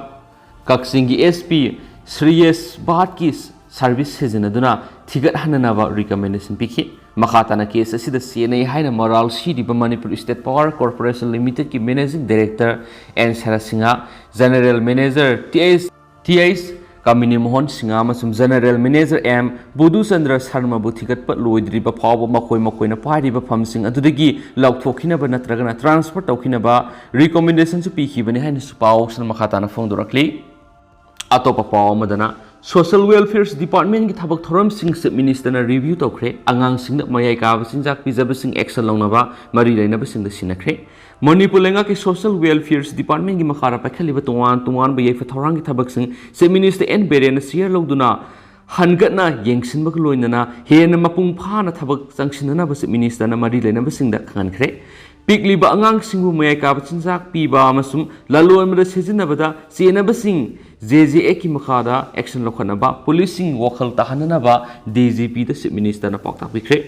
ꯀꯛꯆꯤꯡꯒꯤ S P ꯁ꯭ꯔꯤꯌꯦꯁ ꯚꯥꯠꯀꯤ service ꯁꯤꯖꯤꯟꯅꯗꯨꯅ ꯊꯤꯒꯠꯍꯟꯅꯅꯕ recommendation ꯄꯤꯈꯤ꯫ ꯃꯈꯥ ꯇꯥꯅ case ꯑꯁꯤꯗ ꯆꯦꯟꯅꯩ ꯍꯥꯏꯅ ꯃꯔꯥꯜ ꯁꯤꯔꯤꯕ Manipur State Power Corporation Limited ꯀꯤ Managing Director N Sarat Singh, General Manager T H T H Kamini Mohan Singh ꯑꯃꯁꯨꯡ General Manager M ꯕꯨꯙꯨꯆꯟꯗ꯭ꯔ ꯁꯔꯃꯕꯨ ꯊꯤꯒꯠꯄ ꯂꯣꯏꯗ꯭ꯔꯤꯕ ꯐꯥꯎꯕ ꯃꯈꯣꯏ ꯃꯈꯣꯏꯅ ꯄꯥꯏꯔꯤꯕ ꯐꯝꯁꯤꯡ ꯑꯗꯨꯗꯒꯤ ꯂꯧꯊꯣꯛꯈꯤꯅꯕ ꯅꯠꯇ꯭ꯔꯒꯅ transfer ꯇꯧꯈꯤꯅꯕ recommendation ꯁꯨ ꯄꯤꯈꯤꯕꯅꯤ ꯍꯥꯏꯅꯁꯨ ꯄꯥꯎꯁꯤꯅ ꯃꯈꯥ ꯇꯥꯅ ꯐꯣꯡꯗꯣꯔꯛꯂꯤ꯫ ꯑꯇꯣꯞꯄ ꯄꯥꯎ ꯑꯃꯗꯅ, Social Welfare Department ꯀꯤ ꯊꯕꯛ ꯊꯧꯔꯝꯁꯤꯡ Chief Minister ꯅ review ꯇꯧꯈ꯭ꯔꯦ꯫ ꯑꯉꯥꯡꯁꯤꯡꯗ ꯃꯌꯥꯏ ꯀꯥꯕ ꯆꯤꯟꯖꯥꯛ ꯄꯤꯖꯕꯁꯤꯡ action ꯂꯧꯅꯕ ꯃꯔꯤ ꯂꯩꯅꯕꯁꯤꯡꯗ ꯁꯤꯟꯅꯈ꯭ꯔꯦ꯫ ꯃꯅꯤꯄꯨꯔ ꯂꯩꯉꯥꯛꯀꯤ Social Welfare Department ꯀꯤ ꯃꯈꯥꯗ ꯄꯥꯏꯈꯠꯂꯤꯕ ꯇꯣꯉꯥꯟ ꯇꯣꯉꯥꯟꯕ ꯌꯥꯏꯐ ꯊꯧꯔꯥꯡꯒꯤ ꯊꯕꯛꯁꯤꯡ Chief Minister N ꯕꯤꯔꯦꯟꯅ chair ꯂꯧꯗꯨꯅ ꯍꯟꯒꯠꯅ ꯌꯦꯡꯁꯤꯟꯕꯒ ꯂꯣꯏꯅꯅ ꯍꯦꯟꯅ ꯃꯄꯨꯡ ꯐꯥꯅ ꯊꯕꯛ ꯆꯪꯁꯤꯟꯅꯅꯕ Chief Minister ꯅ ꯃꯔꯤ ꯂꯩꯅꯕꯁꯤꯡꯗ ꯈꯪꯍꯟꯈ꯭ꯔꯦ꯫ ꯄꯤꯛꯂꯤꯕ ꯑꯉꯥꯡꯁꯤꯡꯕꯨ ꯃꯌꯥꯏ ꯀꯥꯕ ꯆꯤꯟꯖꯥꯛ ꯄꯤꯕ ꯑꯃꯁꯨꯡ ꯂꯂꯣꯟꯕꯗ ꯁꯤꯖꯤꯟꯅꯕꯗ ꯆꯦꯟꯅꯕꯁꯤꯡ J J Act ꯀꯤ ꯃꯈꯥꯗ action ꯂꯧꯈꯠꯅꯕ police ꯁꯤꯡ ꯋꯥꯈꯜ ꯇꯥꯍꯟꯅꯅꯕ D G P ꯗ Chief Minister ꯅ ꯄꯥꯎꯇꯥꯛ ꯄꯤꯈ꯭ꯔꯦ꯫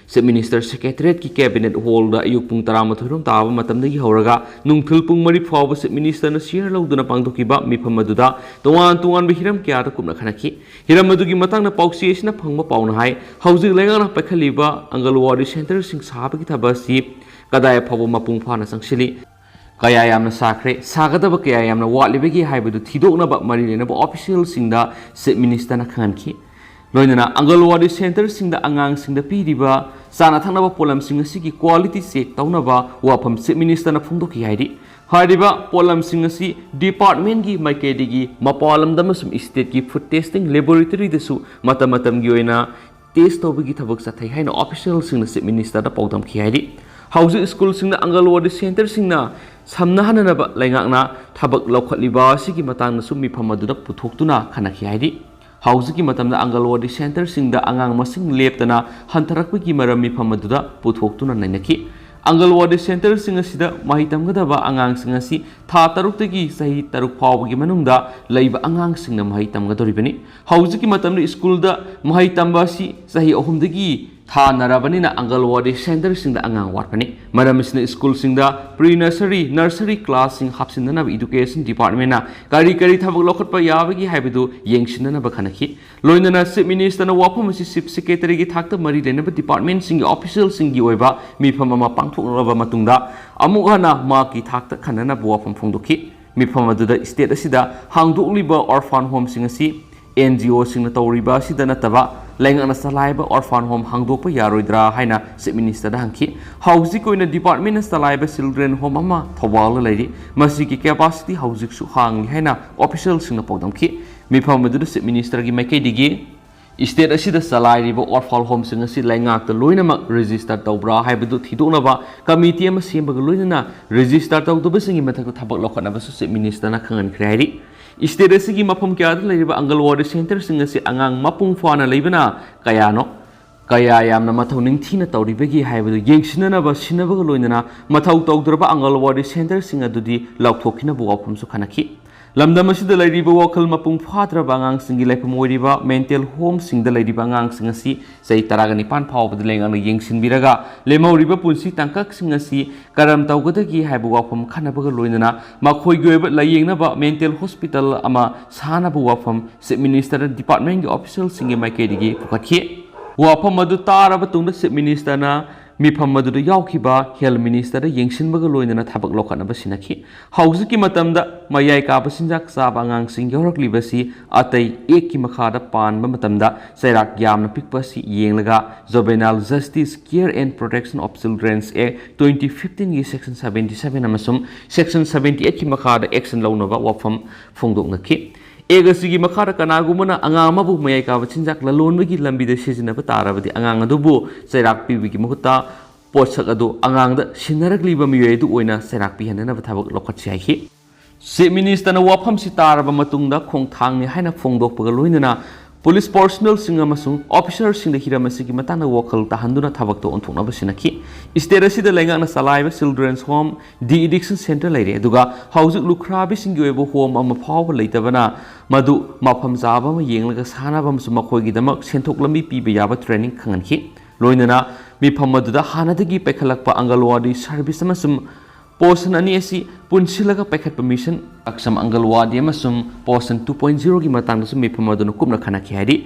Chief Minister Secretariat ꯀꯤ Cabinet Hall ꯗ ꯑꯌꯨꯛ ꯄꯨꯡ ꯇꯔꯥꯃꯥꯊꯣꯏ ꯔꯣꯝ ꯇꯥꯕ ꯃꯇꯝꯗꯒꯤ ꯍꯧꯔꯒ ꯅꯨꯡꯊꯤꯜ ꯄꯨꯡ ꯃꯔꯤ ꯐꯥꯎꯕ Chief Minister ꯅ chair ꯂꯧꯗꯨꯅ ꯄꯥꯡꯊꯣꯛꯈꯤꯕ ꯃꯤꯐꯝ ꯑꯗꯨꯗ ꯇꯣꯉꯥꯟ ꯇꯣꯉꯥꯟꯕ ꯍꯤꯔꯝ ꯀꯌꯥꯗ ꯀꯨꯞꯅ ꯈꯟꯅꯈꯤ꯫ ꯍꯤꯔꯝ ꯑꯗꯨꯒꯤ ꯃꯇꯥꯡꯗ ꯄꯥꯎꯆꯦ ꯑꯁꯤꯅ ꯐꯪꯕ ꯄꯥꯎꯅ ꯍꯥꯏ, ꯍꯧꯖꯤꯛ ꯂꯩꯉꯥꯛꯅ ꯄꯥꯏꯈꯠꯂꯤꯕ ꯑꯪꯒꯜꯋꯥꯗꯤ centre ꯁꯤꯡ ꯁꯥꯕꯒꯤ ꯊꯕꯛ ꯑꯁꯤ ꯀꯗꯥꯏ ꯐꯥꯎꯕ ꯃꯄꯨꯡ ꯐꯥꯅ ꯆꯪꯁꯤꯜꯂꯤ? ꯀꯌꯥ ꯌꯥꯝꯅ ꯁꯥꯈ꯭ꯔꯦ, ꯁꯥꯒꯗꯕ ꯀꯌꯥ ꯌꯥꯝꯅ ꯋꯥꯠꯂꯤꯕꯒꯦ ꯍꯥꯏꯕꯗꯨ ꯊꯤꯗꯣꯛꯅꯕ ꯃꯔꯤ ꯂꯩꯅꯕ official ꯁꯤꯡꯗ Chief Minister ꯅ ꯈꯪꯍꯟꯈꯤ꯫ ꯂꯣꯏꯅꯅ ꯑꯪꯒꯜꯋꯥꯗꯤ centre ꯁꯤꯡꯗ ꯑꯉꯥꯡꯁꯤꯡꯗ ꯄꯤꯔꯤꯕ ꯆꯥꯅ ꯊꯛꯅꯕ ꯄꯣꯠꯂꯝꯁꯤꯡ ꯑꯁꯤꯒꯤ quality check ꯇꯧꯅꯕ ꯋꯥꯐꯝ Chief Minister ꯅ ꯐꯣꯡꯗꯣꯛꯈꯤ ꯍꯥꯏꯔꯤ꯫ ꯍꯥꯏꯔꯤꯕ ꯄꯣꯠꯂꯝꯁꯤꯡ ꯑꯁꯤ department ꯀꯤ ꯃꯥꯏꯀꯩꯗꯒꯤ ꯃꯄꯥꯟ ꯂꯝꯗ ꯑꯃꯁꯨꯡ state ꯀꯤ food testing laboratory ꯗꯁꯨ ꯃꯇꯝ ꯃꯇꯝꯒꯤ ꯑꯣꯏꯅ test ꯇꯧꯕꯒꯤ ꯊꯕꯛ ꯆꯠꯊꯩ ꯍꯥꯏꯅ official ꯁꯤꯡꯅ Chief Minister ꯗ ꯄꯥꯎꯗꯝꯈꯤ ꯍꯥꯏꯔꯤ꯫ ꯍꯧꯖꯤꯛ ꯁ꯭ꯀꯨꯜꯁꯤꯡꯗ ꯑꯪꯒꯜꯋꯥꯗꯤ centre ꯁꯤꯡꯅ ꯁꯝꯅꯍꯟꯅꯅꯕ ꯂꯩꯉꯥꯛꯅ ꯊꯕꯛ ꯂꯧꯈꯠꯂꯤꯕ ꯑꯁꯤꯒꯤ ꯃꯇꯥꯡꯗꯁꯨ ꯃꯤꯐꯝ ꯑꯗꯨꯗ ꯄꯨꯊꯣꯛꯇꯨꯅ ꯈꯟꯅꯈꯤ ꯍꯥꯏꯔꯤ꯫ ꯍꯧꯖꯤꯛꯀꯤ ꯃꯇꯝꯗ ꯑꯪꯒꯜꯋꯥꯗꯤ centre ꯁꯤꯡꯗ ꯑꯉꯥꯡ ꯃꯁꯤꯡ ꯂꯦꯞꯇꯅ ꯍꯟꯊꯔꯛꯄꯒꯤ ꯃꯔꯝ ꯃꯤꯐꯝ ꯑꯗꯨꯗ ꯄꯨꯊꯣꯛꯇꯨꯅ ꯅꯩꯅꯈꯤ꯫ ꯑꯪꯒꯜꯋꯥꯗꯤ centre ꯁꯤꯡ ꯑꯁꯤꯗ ꯃꯍꯩ ꯇꯝꯒꯗꯕ ꯑꯉꯥꯡꯁꯤꯡ ꯑꯁꯤ ꯊꯥ ꯇꯔꯨꯛꯇꯒꯤ ꯆꯍꯤ ꯇꯔꯨꯛ ꯐꯥꯎꯕꯒꯤ ꯃꯅꯨꯡꯗ ꯂꯩꯕ ꯑꯉꯥꯡꯁꯤꯡꯅ ꯃꯍꯩ ꯇꯝꯒꯗꯧꯔꯤꯕꯅꯤ꯫ ꯍꯧꯖꯤꯛꯀꯤ ꯃꯇꯝꯗ ꯁ꯭ꯀꯨꯜꯗ ꯃꯍꯩ ꯇꯝꯕ ꯑꯁꯤ ꯆꯍꯤ ꯑꯍꯨꯝꯗꯒꯤ ꯊꯥꯅꯔꯕꯅꯤꯅ ꯑꯪꯒꯜꯋꯥꯗꯤ centre ꯁꯤꯡꯗ ꯑꯉꯥꯡ ꯋꯥꯠꯄꯅꯤ꯫ ꯃꯔꯝ ꯑꯁꯤꯅ ꯁ꯭ꯀꯨꯜꯁꯤꯡꯗ pre nursery, nursery class ꯁꯤꯡ ꯍꯥꯞꯆꯤꯟꯅꯅꯕ education department ꯅ ꯀꯔꯤ ꯀꯔꯤ ꯊꯕꯛ ꯂꯧꯈꯠꯄ ꯌꯥꯕꯒꯦ ꯍꯥꯏꯕꯗꯨ ꯌꯦꯡꯁꯤꯟꯅꯅꯕ ꯈꯟꯅꯈꯤ꯫ ꯂꯣꯏꯅꯅ Chief Minister ꯅ ꯋꯥꯐꯝ ꯑꯁꯤ Chief Secretary ꯒꯤ ꯊꯥꯛꯇ ꯃꯔꯤ ꯂꯩꯅꯕ department ꯁꯤꯡꯒꯤ official ꯁꯤꯡꯒꯤ ꯑꯣꯏꯕ ꯃꯤꯐꯝ ꯑꯃ ꯄꯥꯡꯊꯣꯛꯂꯕ ꯃꯇꯨꯡꯗ ꯑꯃꯨꯛ ꯍꯟꯅ ꯃꯍꯥꯛꯀꯤ ꯊꯥꯛꯇ ꯈꯟꯅꯅꯕ ꯋꯥꯐꯝ ꯐꯣꯡꯗꯣꯛꯈꯤ꯫ ꯃꯤꯐꯝ ꯑꯗꯨꯗ state ꯑꯁꯤꯗ ꯍꯥꯡꯗꯣꯛꯂꯤꯕ orphan home ꯁꯤꯡ ꯑꯁꯤ N G O ꯁꯤꯡꯅ ꯇꯧꯔꯤꯕ ꯑꯁꯤꯗ ꯅꯠꯇꯕ ꯂꯩꯉꯥꯛꯅ ꯆꯂꯥꯏꯕ orphan home ꯍꯥꯡꯗꯣꯛꯄ ꯌꯥꯔꯣꯏꯗ꯭ꯔꯥ ꯍꯥꯏꯅ Chief Minister ꯗ ꯍꯪꯈꯤ꯫ ꯍꯧꯖꯤꯛ ꯑꯣꯏꯅ department ꯅ ꯆꯂꯥꯏꯕ children home ꯑꯃ ꯊꯧꯕꯥꯜꯗ ꯂꯩꯔꯤ꯫ ꯃꯁꯤꯒꯤ capacity ꯍꯧꯖꯤꯛꯁꯨ ꯍꯥꯡꯂꯤ ꯍꯥꯏꯅ official ꯁꯤꯡꯅ ꯄꯥꯎꯗꯝꯈꯤ꯫ ꯃꯤꯐꯝ ꯑꯗꯨꯗ Chief Minister ꯒꯤ ꯃꯥꯏꯀꯩꯗꯒꯤ state ꯑꯁꯤꯗ ꯆꯂꯥꯏꯔꯤꯕ orphan home ꯁꯤꯡ ꯑꯁꯤ ꯂꯩꯉꯥꯛꯇ ꯂꯣꯏꯅꯃꯛ register ꯇꯧꯕ꯭ꯔꯥ ꯍꯥꯏꯕꯗꯨ ꯊꯤꯗꯣꯛꯅꯕ committee ꯑꯃ ꯁꯦꯝꯕꯒ ꯂꯣꯏꯅꯅ register ꯇꯧꯗꯕꯁꯤꯡꯒꯤ ꯃꯊꯛꯇ ꯊꯕꯛ ꯂꯧꯈꯠꯅꯕꯁꯨ Chief Minister ꯅ ꯈꯪꯍꯟꯈ꯭ꯔꯦ ꯍꯥꯏꯔꯤ꯫ State ꯑꯁꯤꯒꯤ ꯃꯐꯝ ꯀꯌꯥꯗ ꯂꯩꯔꯤꯕ ꯑꯪꯒꯜꯋꯥꯗꯤ centre ꯁꯤꯡ ꯑꯁꯤ ꯑꯉꯥꯡ ꯃꯄꯨꯡ ꯐꯥꯅ ꯂꯩꯕꯅ ꯀꯌꯥꯅꯣ, ꯀꯌꯥ ꯌꯥꯝꯅ ꯃꯊꯧ ꯅꯤꯡꯊꯤꯅ ꯇꯧꯔꯤꯕꯒꯦ ꯍꯥꯏꯕꯗꯨ ꯌꯦꯡꯁꯤꯟꯅꯅꯕ ꯁꯤꯟꯅꯕꯒ ꯂꯣꯏꯅꯅ ꯃꯊꯧ ꯇꯧꯗ꯭ꯔꯕ ꯑꯪꯒꯜꯋꯥꯗꯤ centre ꯁꯤꯡ ꯑꯗꯨꯗꯤ ꯂꯧꯊꯣꯛꯈꯤꯅꯕ ꯋꯥꯐꯝꯁꯨ ꯈꯟꯅꯈꯤ꯫ ꯂꯝꯗꯝ ꯑꯁꯤꯗ ꯂꯩꯔꯤꯕ ꯋꯥꯈꯜ ꯃꯄꯨꯡ ꯐꯥꯗ꯭ꯔꯕ ꯑꯉꯥꯡꯁꯤꯡꯒꯤ ꯂꯩꯐꯝ ꯑꯣꯏꯔꯤꯕ mental home ꯁꯤꯡꯗ ꯂꯩꯔꯤꯕ ꯑꯉꯥꯡꯁꯤꯡ ꯑꯁꯤ ꯆꯍꯤ ꯇꯔꯥꯒ ꯅꯤꯄꯥꯟ ꯐꯥꯎꯕꯗ ꯂꯩꯉꯥꯛꯅ ꯌꯦꯡꯁꯤꯟꯕꯤꯔꯒ ꯂꯦꯝꯍꯧꯔꯤꯕ ꯄꯨꯟꯁꯤ ꯇꯥꯡꯀꯛꯁꯤꯡ ꯑꯁꯤ ꯀꯔꯝ ꯇꯧꯒꯗꯒꯦ ꯍꯥꯏꯕ ꯋꯥꯐꯝ ꯈꯟꯅꯕꯒ ꯂꯣꯏꯅꯅ ꯃꯈꯣꯏꯒꯤ ꯑꯣꯏꯕ ꯂꯥꯌꯦꯡꯅꯕ mental hospital ꯑꯃ ꯁꯥꯅꯕ ꯋꯥꯐꯝ Chief Minister ꯅ department ꯀꯤ official ꯁꯤꯡꯒꯤ ꯃꯥꯏꯀꯩꯗꯒꯤ ꯄꯨꯈꯠꯈꯤ꯫ ꯋꯥꯐꯝ ꯑꯗꯨ ꯇꯥꯔꯕ ꯇꯨꯡꯗ Chief Minister ꯅ ꯃꯤꯐꯝ ꯑꯗꯨꯗ ꯌꯥꯎꯈꯤꯕ ꯍꯦꯜꯊ ꯃꯤꯅꯤꯁꯇꯔꯗ ꯌꯦꯡꯁꯤꯟꯕꯒ ꯂꯣꯏꯅꯅ ꯊꯕꯛ ꯂꯧꯈꯠꯅꯕ ꯁꯤꯟꯅꯈꯤ꯫ ꯍꯧꯖꯤꯛꯀꯤ ꯃꯇꯝꯗ ꯃꯌꯥꯏ ꯀꯥꯕ ꯆꯤꯟꯖꯥꯛ ꯆꯥꯕ ꯑꯉꯥꯡꯁꯤꯡ ꯌꯥꯎꯔꯛꯂꯤꯕꯁꯤ ꯑꯇꯩ ꯑꯦꯛꯀꯤ ꯃꯈꯥꯗ ꯄꯥꯟꯕ ꯃꯇꯝꯗ ꯆꯩꯔꯥꯛ ꯌꯥꯝꯅ ꯄꯤꯛꯄ ꯑꯁꯤ ꯌꯦꯡꯂꯒ Juvenile Justice Care and Protection of Children's Act twenty fifteen ꯒꯤ section seventy seven ꯑꯃꯁꯨꯡ section seventy eight ꯀꯤ ꯃꯈꯥꯗ action ꯂꯧꯅꯕ ꯋꯥꯐꯝ ꯐꯣꯡꯗꯣꯛꯅꯈꯤ꯫ Act ꯑꯁꯤꯒꯤ ꯃꯈꯥꯗ ꯀꯅꯥꯒꯨꯝꯕꯅ ꯑꯉꯥꯡ ꯑꯃꯕꯨ ꯃꯌꯥꯏ ꯀꯥꯕ ꯆꯤꯟꯖꯥꯛ ꯂꯂꯣꯟꯕꯒꯤ ꯂꯝꯕꯤꯗ ꯁꯤꯖꯤꯟꯅꯕ ꯇꯥꯔꯕꯗꯤ ꯑꯉꯥꯡ ꯑꯗꯨꯕꯨ ꯆꯩꯔꯥꯛ ꯄꯤꯕꯒꯤ ꯃꯍꯨꯠꯇ ꯄꯣꯠꯁꯛ ꯑꯗꯨ ꯑꯉꯥꯡꯗ ꯁꯤꯟꯅꯔꯛꯂꯤꯕ ꯃꯤꯑꯣꯏ ꯑꯗꯨ ꯑꯣꯏꯅ ꯆꯩꯔꯥꯛ ꯄꯤꯍꯟꯅꯅꯕ ꯊꯕꯛ ꯂꯧꯈꯠꯁꯤ ꯍꯥꯏꯈꯤ꯫ ꯆꯤꯐ ꯃꯤꯅꯤꯁꯇꯔꯅ ꯋꯥꯐꯝꯁꯤ ꯇꯥꯔꯕ ꯃꯇꯨꯡꯗ ꯈꯣꯡꯊꯥꯡꯅꯤ ꯍꯥꯏꯅ ꯐꯣꯡꯗꯣꯛꯄꯒ ꯂꯣꯏꯅꯅ ꯄꯨꯂꯤꯁ ꯄꯔꯁꯣꯅꯦꯜꯁꯤꯡ ꯑꯃꯁꯨꯡ ꯑꯣꯐꯤꯁꯔꯁꯤꯡꯗ ꯍꯤꯔꯝ ꯑꯁꯤꯒꯤ ꯃꯇꯥꯡꯗ ꯋꯥꯈꯜ ꯇꯥꯍꯟꯗꯨꯅ ꯊꯕꯛꯇ ꯑꯣꯟꯊꯣꯛꯅꯕ ꯁꯤꯟꯅꯈꯤ꯫ ꯁ꯭ꯇꯦꯠ ꯑꯁꯤꯗ ꯂꯩꯉꯥꯛꯅ ꯆꯂꯥꯏꯕ ꯆꯤꯜꯗ꯭ꯔꯦꯟꯁ ꯍꯣꯝ, ꯗꯤ ꯑꯦꯗꯤꯛꯁꯟ ꯁꯦꯟꯇꯔ ꯂꯩꯔꯦ, ꯑꯗꯨꯒ ꯍꯧꯖꯤꯛ ꯂꯨꯈ꯭ꯔꯥꯕꯤꯁꯤꯡꯒꯤ ꯑꯣꯏꯕ ꯍꯣꯝ ꯑꯃ ꯐꯥꯎꯕ ꯂꯩꯇꯕꯅ ꯃꯗꯨ ꯃꯐꯝ ꯆꯥꯕ ꯑꯃ ꯌꯦꯡꯂꯒ ꯁꯥꯟꯅꯕ ꯑꯃꯁꯨꯡ ꯃꯈꯣꯏꯒꯤꯗꯃꯛ ꯁꯦꯟꯊꯣꯛ ꯂꯝꯕꯤ ꯄꯤꯕ ꯌꯥꯕ ꯇ꯭ꯔꯦꯅꯤꯡ ꯈꯪꯍꯟꯈꯤ꯫ ꯂꯣꯏꯅꯅ ꯃꯤꯐꯝ ꯑꯗꯨꯗ ꯍꯥꯟꯅꯗꯒꯤ ꯄꯥꯏꯈꯠꯂꯛꯄ ꯑꯪꯒꯜꯋꯥꯗꯤ ꯁꯔꯚꯤꯁ ꯑꯃꯁꯨꯡ ꯄꯣꯁꯟ ꯑꯅꯤ ꯑꯁꯤ ꯄꯨꯟꯁꯤꯜꯂꯒ ꯄꯥꯏꯈꯠꯄ ꯃꯤꯁꯟ ꯑꯛꯁꯝ ꯑꯪꯒꯜꯋꯥꯗꯤ ꯑꯃꯁꯨꯡ ꯄꯣꯁꯟ two point zero ꯒꯤ ꯃꯇꯥꯡꯗꯁꯨ ꯃꯤꯐꯝ ꯑꯗꯨꯅ ꯀꯨꯞꯅ ꯈꯟꯅꯈꯤ ꯍꯥꯏꯔꯤ꯫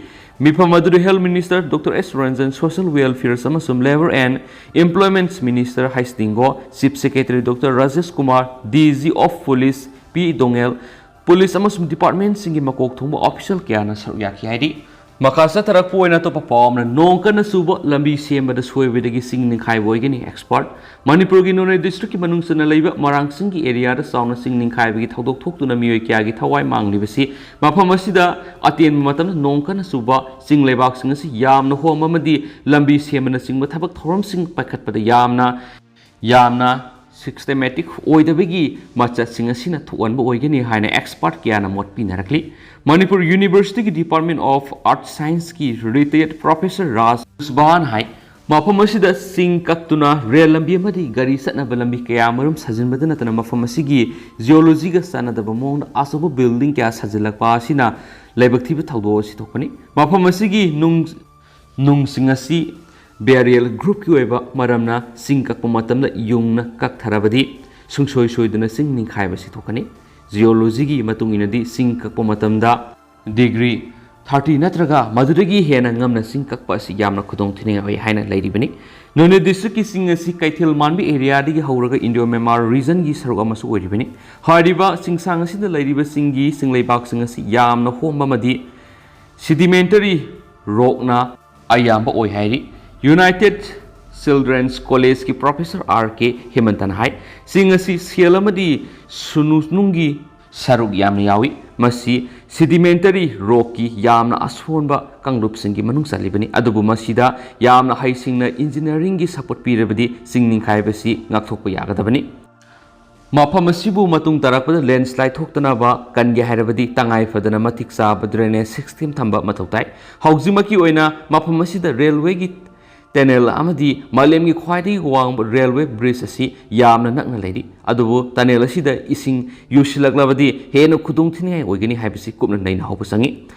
ꯃꯤꯐꯝ ꯑꯗꯨꯗ health minister doctor S Ranjan, social welfare ꯑꯃꯁꯨꯡ ꯂꯦꯕꯔ ꯑꯦꯟ ꯑꯦꯝꯄ꯭ꯂꯣꯏꯃꯦꯟꯠ ꯃꯤꯅꯤꯁꯇꯔ ꯍꯩꯁ Dingo, chief secretary doctor Rajesh Kumar, D G of police P Doungel, police ꯑꯃꯁꯨꯡ ꯗꯤꯄꯥꯔꯠꯃꯦꯟꯠꯁꯤꯡꯒꯤ ꯃꯀꯣꯛ ꯊꯣꯡꯕ ꯑꯣꯐꯤꯁꯤꯌꯦꯜ ꯀꯌꯥꯅ ꯁꯔꯨꯛ ꯌꯥꯈꯤ ꯍꯥꯏꯔꯤ꯫ ꯃꯈꯥ ꯆꯠꯊꯔꯛꯄ ꯑꯣꯏꯅ ꯑꯇꯣꯞꯄ ꯄꯥꯎ ꯑꯃꯅ, ꯅꯣꯡ ꯀꯟꯅ ꯆꯨꯕ ꯂꯝꯕꯤ ꯁꯦꯝꯕꯗ ꯁꯣꯏꯕꯗꯒꯤ ꯆꯤꯡ ꯅꯤꯡꯈꯥꯏꯕ ꯑꯣꯏꯒꯅꯤ꯫ ꯑꯦꯛꯁꯄꯔꯠ꯫ ꯃꯅꯤꯄꯨꯔꯒꯤ ꯅꯣꯅꯦ ꯗꯤꯁꯇ꯭ꯔꯤꯛꯀꯤ ꯃꯅꯨꯡ ꯆꯟꯅ ꯂꯩꯕ ꯃꯔꯥꯡꯆꯤꯡꯒꯤ ꯑꯦꯔꯤꯌꯥꯗ ꯆꯥꯎꯅ ꯆꯤꯡ ꯅꯤꯡꯈꯥꯏꯕꯒꯤ ꯊꯧꯗꯣꯛ ꯊꯣꯛꯇꯨꯅ ꯃꯤꯑꯣꯏ ꯀꯌꯥꯒꯤ ꯊꯋꯥꯏ ꯃꯥꯡꯂꯤꯕꯁꯤ ꯃꯐꯝ ꯑꯁꯤꯗ ꯑꯇꯦꯟꯕ ꯃꯇꯝꯗ ꯅꯣꯡ ꯀꯟꯅ ꯆꯨꯕ, ꯆꯤꯡ ꯂꯩꯕꯥꯛꯁꯤꯡ ꯑꯁꯤ ꯌꯥꯝꯅ ꯍꯣꯝꯕ ꯑꯃꯗꯤ ꯂꯝꯕꯤ ꯁꯦꯝꯕꯅꯆꯤꯡꯕ ꯊꯕꯛ ꯊꯧꯔꯝꯁꯤꯡ ꯄꯥꯏꯈꯠꯄꯗ ꯌꯥꯝꯅ ꯌꯥꯝꯅ ꯁꯤꯁꯇꯦꯃꯦꯇꯤꯛ ꯑꯣꯏꯗꯕꯒꯤ ꯃꯆꯠꯁꯤꯡ ꯑꯁꯤꯅ ꯊꯣꯛꯍꯟꯕ ꯑꯣꯏꯒꯅꯤ ꯍꯥꯏꯅ ꯑꯦꯛꯁꯄꯔꯠ ꯀꯌꯥꯅ ꯃꯣꯠ ꯄꯤꯅꯔꯛꯂꯤ꯫ ꯃꯅꯤꯄꯨꯔ ꯌꯨꯅꯤꯚꯔꯁꯤꯇꯤꯒꯤ ꯗꯤꯄꯥꯔꯠꯃꯦꯟ ꯑꯣꯐ ꯑꯥꯔꯠ ꯁꯥꯏꯟꯁꯀꯤ ꯔꯤꯇꯥꯌꯔꯗ ꯄ꯭ꯔꯣꯐꯦꯁꯔ ꯔꯥꯖ ꯁꯨꯕꯥꯟ ꯍꯥꯏ, ꯃꯐꯝ ꯑꯁꯤꯗ ꯆꯤꯡ ꯀꯛꯇꯨꯅ ꯔꯦꯜ ꯂꯝꯕꯤ ꯑꯃꯗꯤ ꯒꯥꯔꯤ ꯆꯠꯅꯕ ꯂꯝꯕꯤ ꯀꯌꯥ ꯃꯔꯨꯝ ꯁꯥꯖꯤꯟꯕꯗ ꯅꯠꯇꯅ ꯃꯐꯝ ꯑꯁꯤꯒꯤ ꯖꯤꯑꯣꯂꯣꯖꯤꯒ ꯆꯥꯟꯅꯗꯕ ꯃꯑꯣꯡꯗ ꯑꯆꯧꯕ ꯕꯤꯜꯗꯤꯡ ꯀꯌꯥ ꯁꯥꯖꯤꯜꯂꯛꯄ ꯑꯁꯤꯅ ꯂꯥꯏꯕꯛ ꯊꯤꯕ ꯊꯧꯗꯣꯛ ꯑꯁꯤ ꯊꯣꯛꯄꯅꯤ꯫ ꯃꯐꯝ ꯑꯁꯤꯒꯤ ꯅꯨꯡ ꯅꯨꯡꯁꯤꯡ ꯑꯁꯤ ꯕꯦꯔꯤꯌꯦꯜ ꯒ꯭ꯔꯨꯞꯀꯤ ꯑꯣꯏꯕ ꯃꯔꯝꯅ ꯆꯤꯡ ꯀꯛꯄ ꯃꯇꯝꯗ ꯌꯨꯡꯅ ꯀꯛꯊꯔꯕꯗꯤ ꯁꯨꯡꯁꯣꯏ ꯁꯣꯏꯗꯅ ꯆꯤꯡ ꯅꯤꯡꯈꯥꯏꯕ ꯑꯁꯤ ꯊꯣꯛꯀꯅꯤ꯫ ꯖꯤꯑꯣꯂꯣꯖꯤꯒꯤ ꯃꯇꯨꯡ ꯏꯟꯅꯗꯤ ꯆꯤꯡ ꯀꯛꯄ ꯃꯇꯝꯗ ꯗꯤꯒ꯭ꯔꯤ ꯊꯥꯔꯇꯤ ꯅꯠꯇ꯭ꯔꯒ ꯃꯗꯨꯗꯒꯤ ꯍꯦꯟꯅ ꯉꯝꯅ ꯆꯤꯡ ꯀꯛꯄ ꯑꯁꯤ ꯌꯥꯝꯅ ꯈꯨꯗꯣꯡ ꯊꯤꯅꯤꯡꯉꯥꯏ ꯑꯣꯏ ꯍꯥꯏꯅ ꯂꯩꯔꯤꯕꯅꯤ꯫ ꯅꯣꯅꯦ ꯗꯤꯁꯇ꯭ꯔꯤꯛꯀꯤ ꯆꯤꯡ ꯑꯁꯤ ꯀꯩꯊꯦꯜ ꯃꯥꯟꯕꯤ ꯑꯦꯔꯤꯌꯥꯗꯒꯤ ꯍꯧꯔꯒ ꯏꯟꯗꯣ ꯃ꯭ꯌꯥꯟꯃꯥꯔ ꯔꯤꯖꯟꯒꯤ ꯁꯔꯨꯛ ꯑꯃꯁꯨ ꯑꯣꯏꯔꯤꯕꯅꯤ꯫ ꯍꯥꯏꯔꯤꯕ ꯆꯤꯡꯁꯥꯡ ꯑꯁꯤꯗ ꯂꯩꯔꯤꯕ ꯆꯤꯡꯒꯤ ꯆꯤꯡꯂꯩꯕꯥꯛꯁꯤꯡ ꯑꯁꯤ ꯌꯥꯝꯅ ꯍꯣꯝꯕ ꯑꯃꯗꯤ ꯁꯤꯗꯤꯃꯦꯟꯇꯔꯤ ꯔꯣꯛꯅ ꯑꯌꯥꯝꯕ ꯑꯣꯏ ꯍꯥꯏꯔꯤ꯫ ꯌꯨꯅꯥꯏꯇꯦꯠ ꯆꯤꯜꯗ꯭ꯔꯦꯟꯁ ꯀꯣꯂꯦꯖꯀꯤ ꯄ꯭ꯔꯣꯐꯦꯁꯔ ꯑꯥꯔ ꯀꯦ ꯍꯦꯃꯟꯇꯅ ꯍꯥꯏ, ꯆꯤꯡ ꯑꯁꯤ ꯁꯦꯜ ꯑꯃꯗꯤ ꯁꯨꯅꯨ ꯅꯨꯡꯒꯤ ꯁꯔꯨꯛ ꯌꯥꯝꯅ ꯌꯥꯎꯏ꯫ ꯃꯁꯤ ꯁꯤꯗꯤꯃꯦꯟꯇꯔꯤ ꯔꯣꯛꯀꯤ ꯌꯥꯝꯅ ꯑꯁꯣꯟꯕ ꯀꯥꯡꯂꯨꯞꯁꯤꯡꯒꯤ ꯃꯅꯨꯡ ꯆꯜꯂꯤꯕꯅꯤ꯫ ꯑꯗꯨꯕꯨ ꯃꯁꯤꯗ ꯌꯥꯝꯅ ꯍꯩꯁꯤꯡꯅ ꯏꯟꯖꯤꯅꯤꯌꯥꯔꯤꯡꯒꯤ ꯁꯄꯣꯔꯠ ꯄꯤꯔꯕꯗꯤ ꯆꯤꯡ ꯅꯤꯡꯈꯥꯏꯕꯁꯤ ꯉꯥꯛꯊꯣꯛꯄ ꯌꯥꯒꯗꯕꯅꯤ꯫ ꯃꯐꯝ ꯑꯁꯤꯕꯨ ꯃꯇꯨꯡ ꯇꯥꯔꯛꯄꯗ ꯂꯦꯟꯁ꯭ꯂꯥꯏꯗ ꯊꯣꯛꯇꯅꯕ ꯀꯟꯒꯦ ꯍꯥꯏꯔꯕꯗꯤ ꯇꯉꯥꯏ ꯐꯗꯅ ꯃꯇꯤꯛ ꯆꯥꯕ ꯗ꯭ꯔꯦꯅꯦꯖ ꯁꯤꯁꯇꯦꯝ ꯊꯝꯕ ꯃꯊꯧ ꯇꯥꯏ꯫ ꯍꯧꯖꯤꯛꯃꯛꯀꯤ ꯑꯣꯏꯅ ꯃꯐꯝ ꯑꯁꯤꯗ ꯔꯦꯜꯋꯦꯒꯤ ꯇꯅꯦꯜ ꯑꯃꯗꯤ ꯃꯥꯂꯦꯝꯒꯤ ꯈ꯭ꯋꯥꯏꯗꯒꯤ ꯋꯥꯡꯕ ꯔꯦꯜꯋꯦ ꯕ꯭ꯔꯤꯖ ꯑꯁꯤ ꯌꯥꯝꯅ ꯅꯛꯅ ꯂꯩꯔꯤ꯫ ꯑꯗꯨꯕꯨ ꯇꯅꯦꯜ ꯑꯁꯤꯗ ꯏꯁꯤꯡ ꯌꯨꯁꯤꯜꯂꯛꯂꯕꯗꯤ ꯍꯦꯟꯅ ꯈꯨꯗꯣꯡꯊꯤꯅꯤꯡꯉꯥꯏ ꯑꯣꯏꯒꯅꯤ ꯍꯥꯏꯕꯁꯤ ꯀꯨꯞꯅ ꯅꯩꯅꯍꯧꯕ ꯆꯪꯏ꯫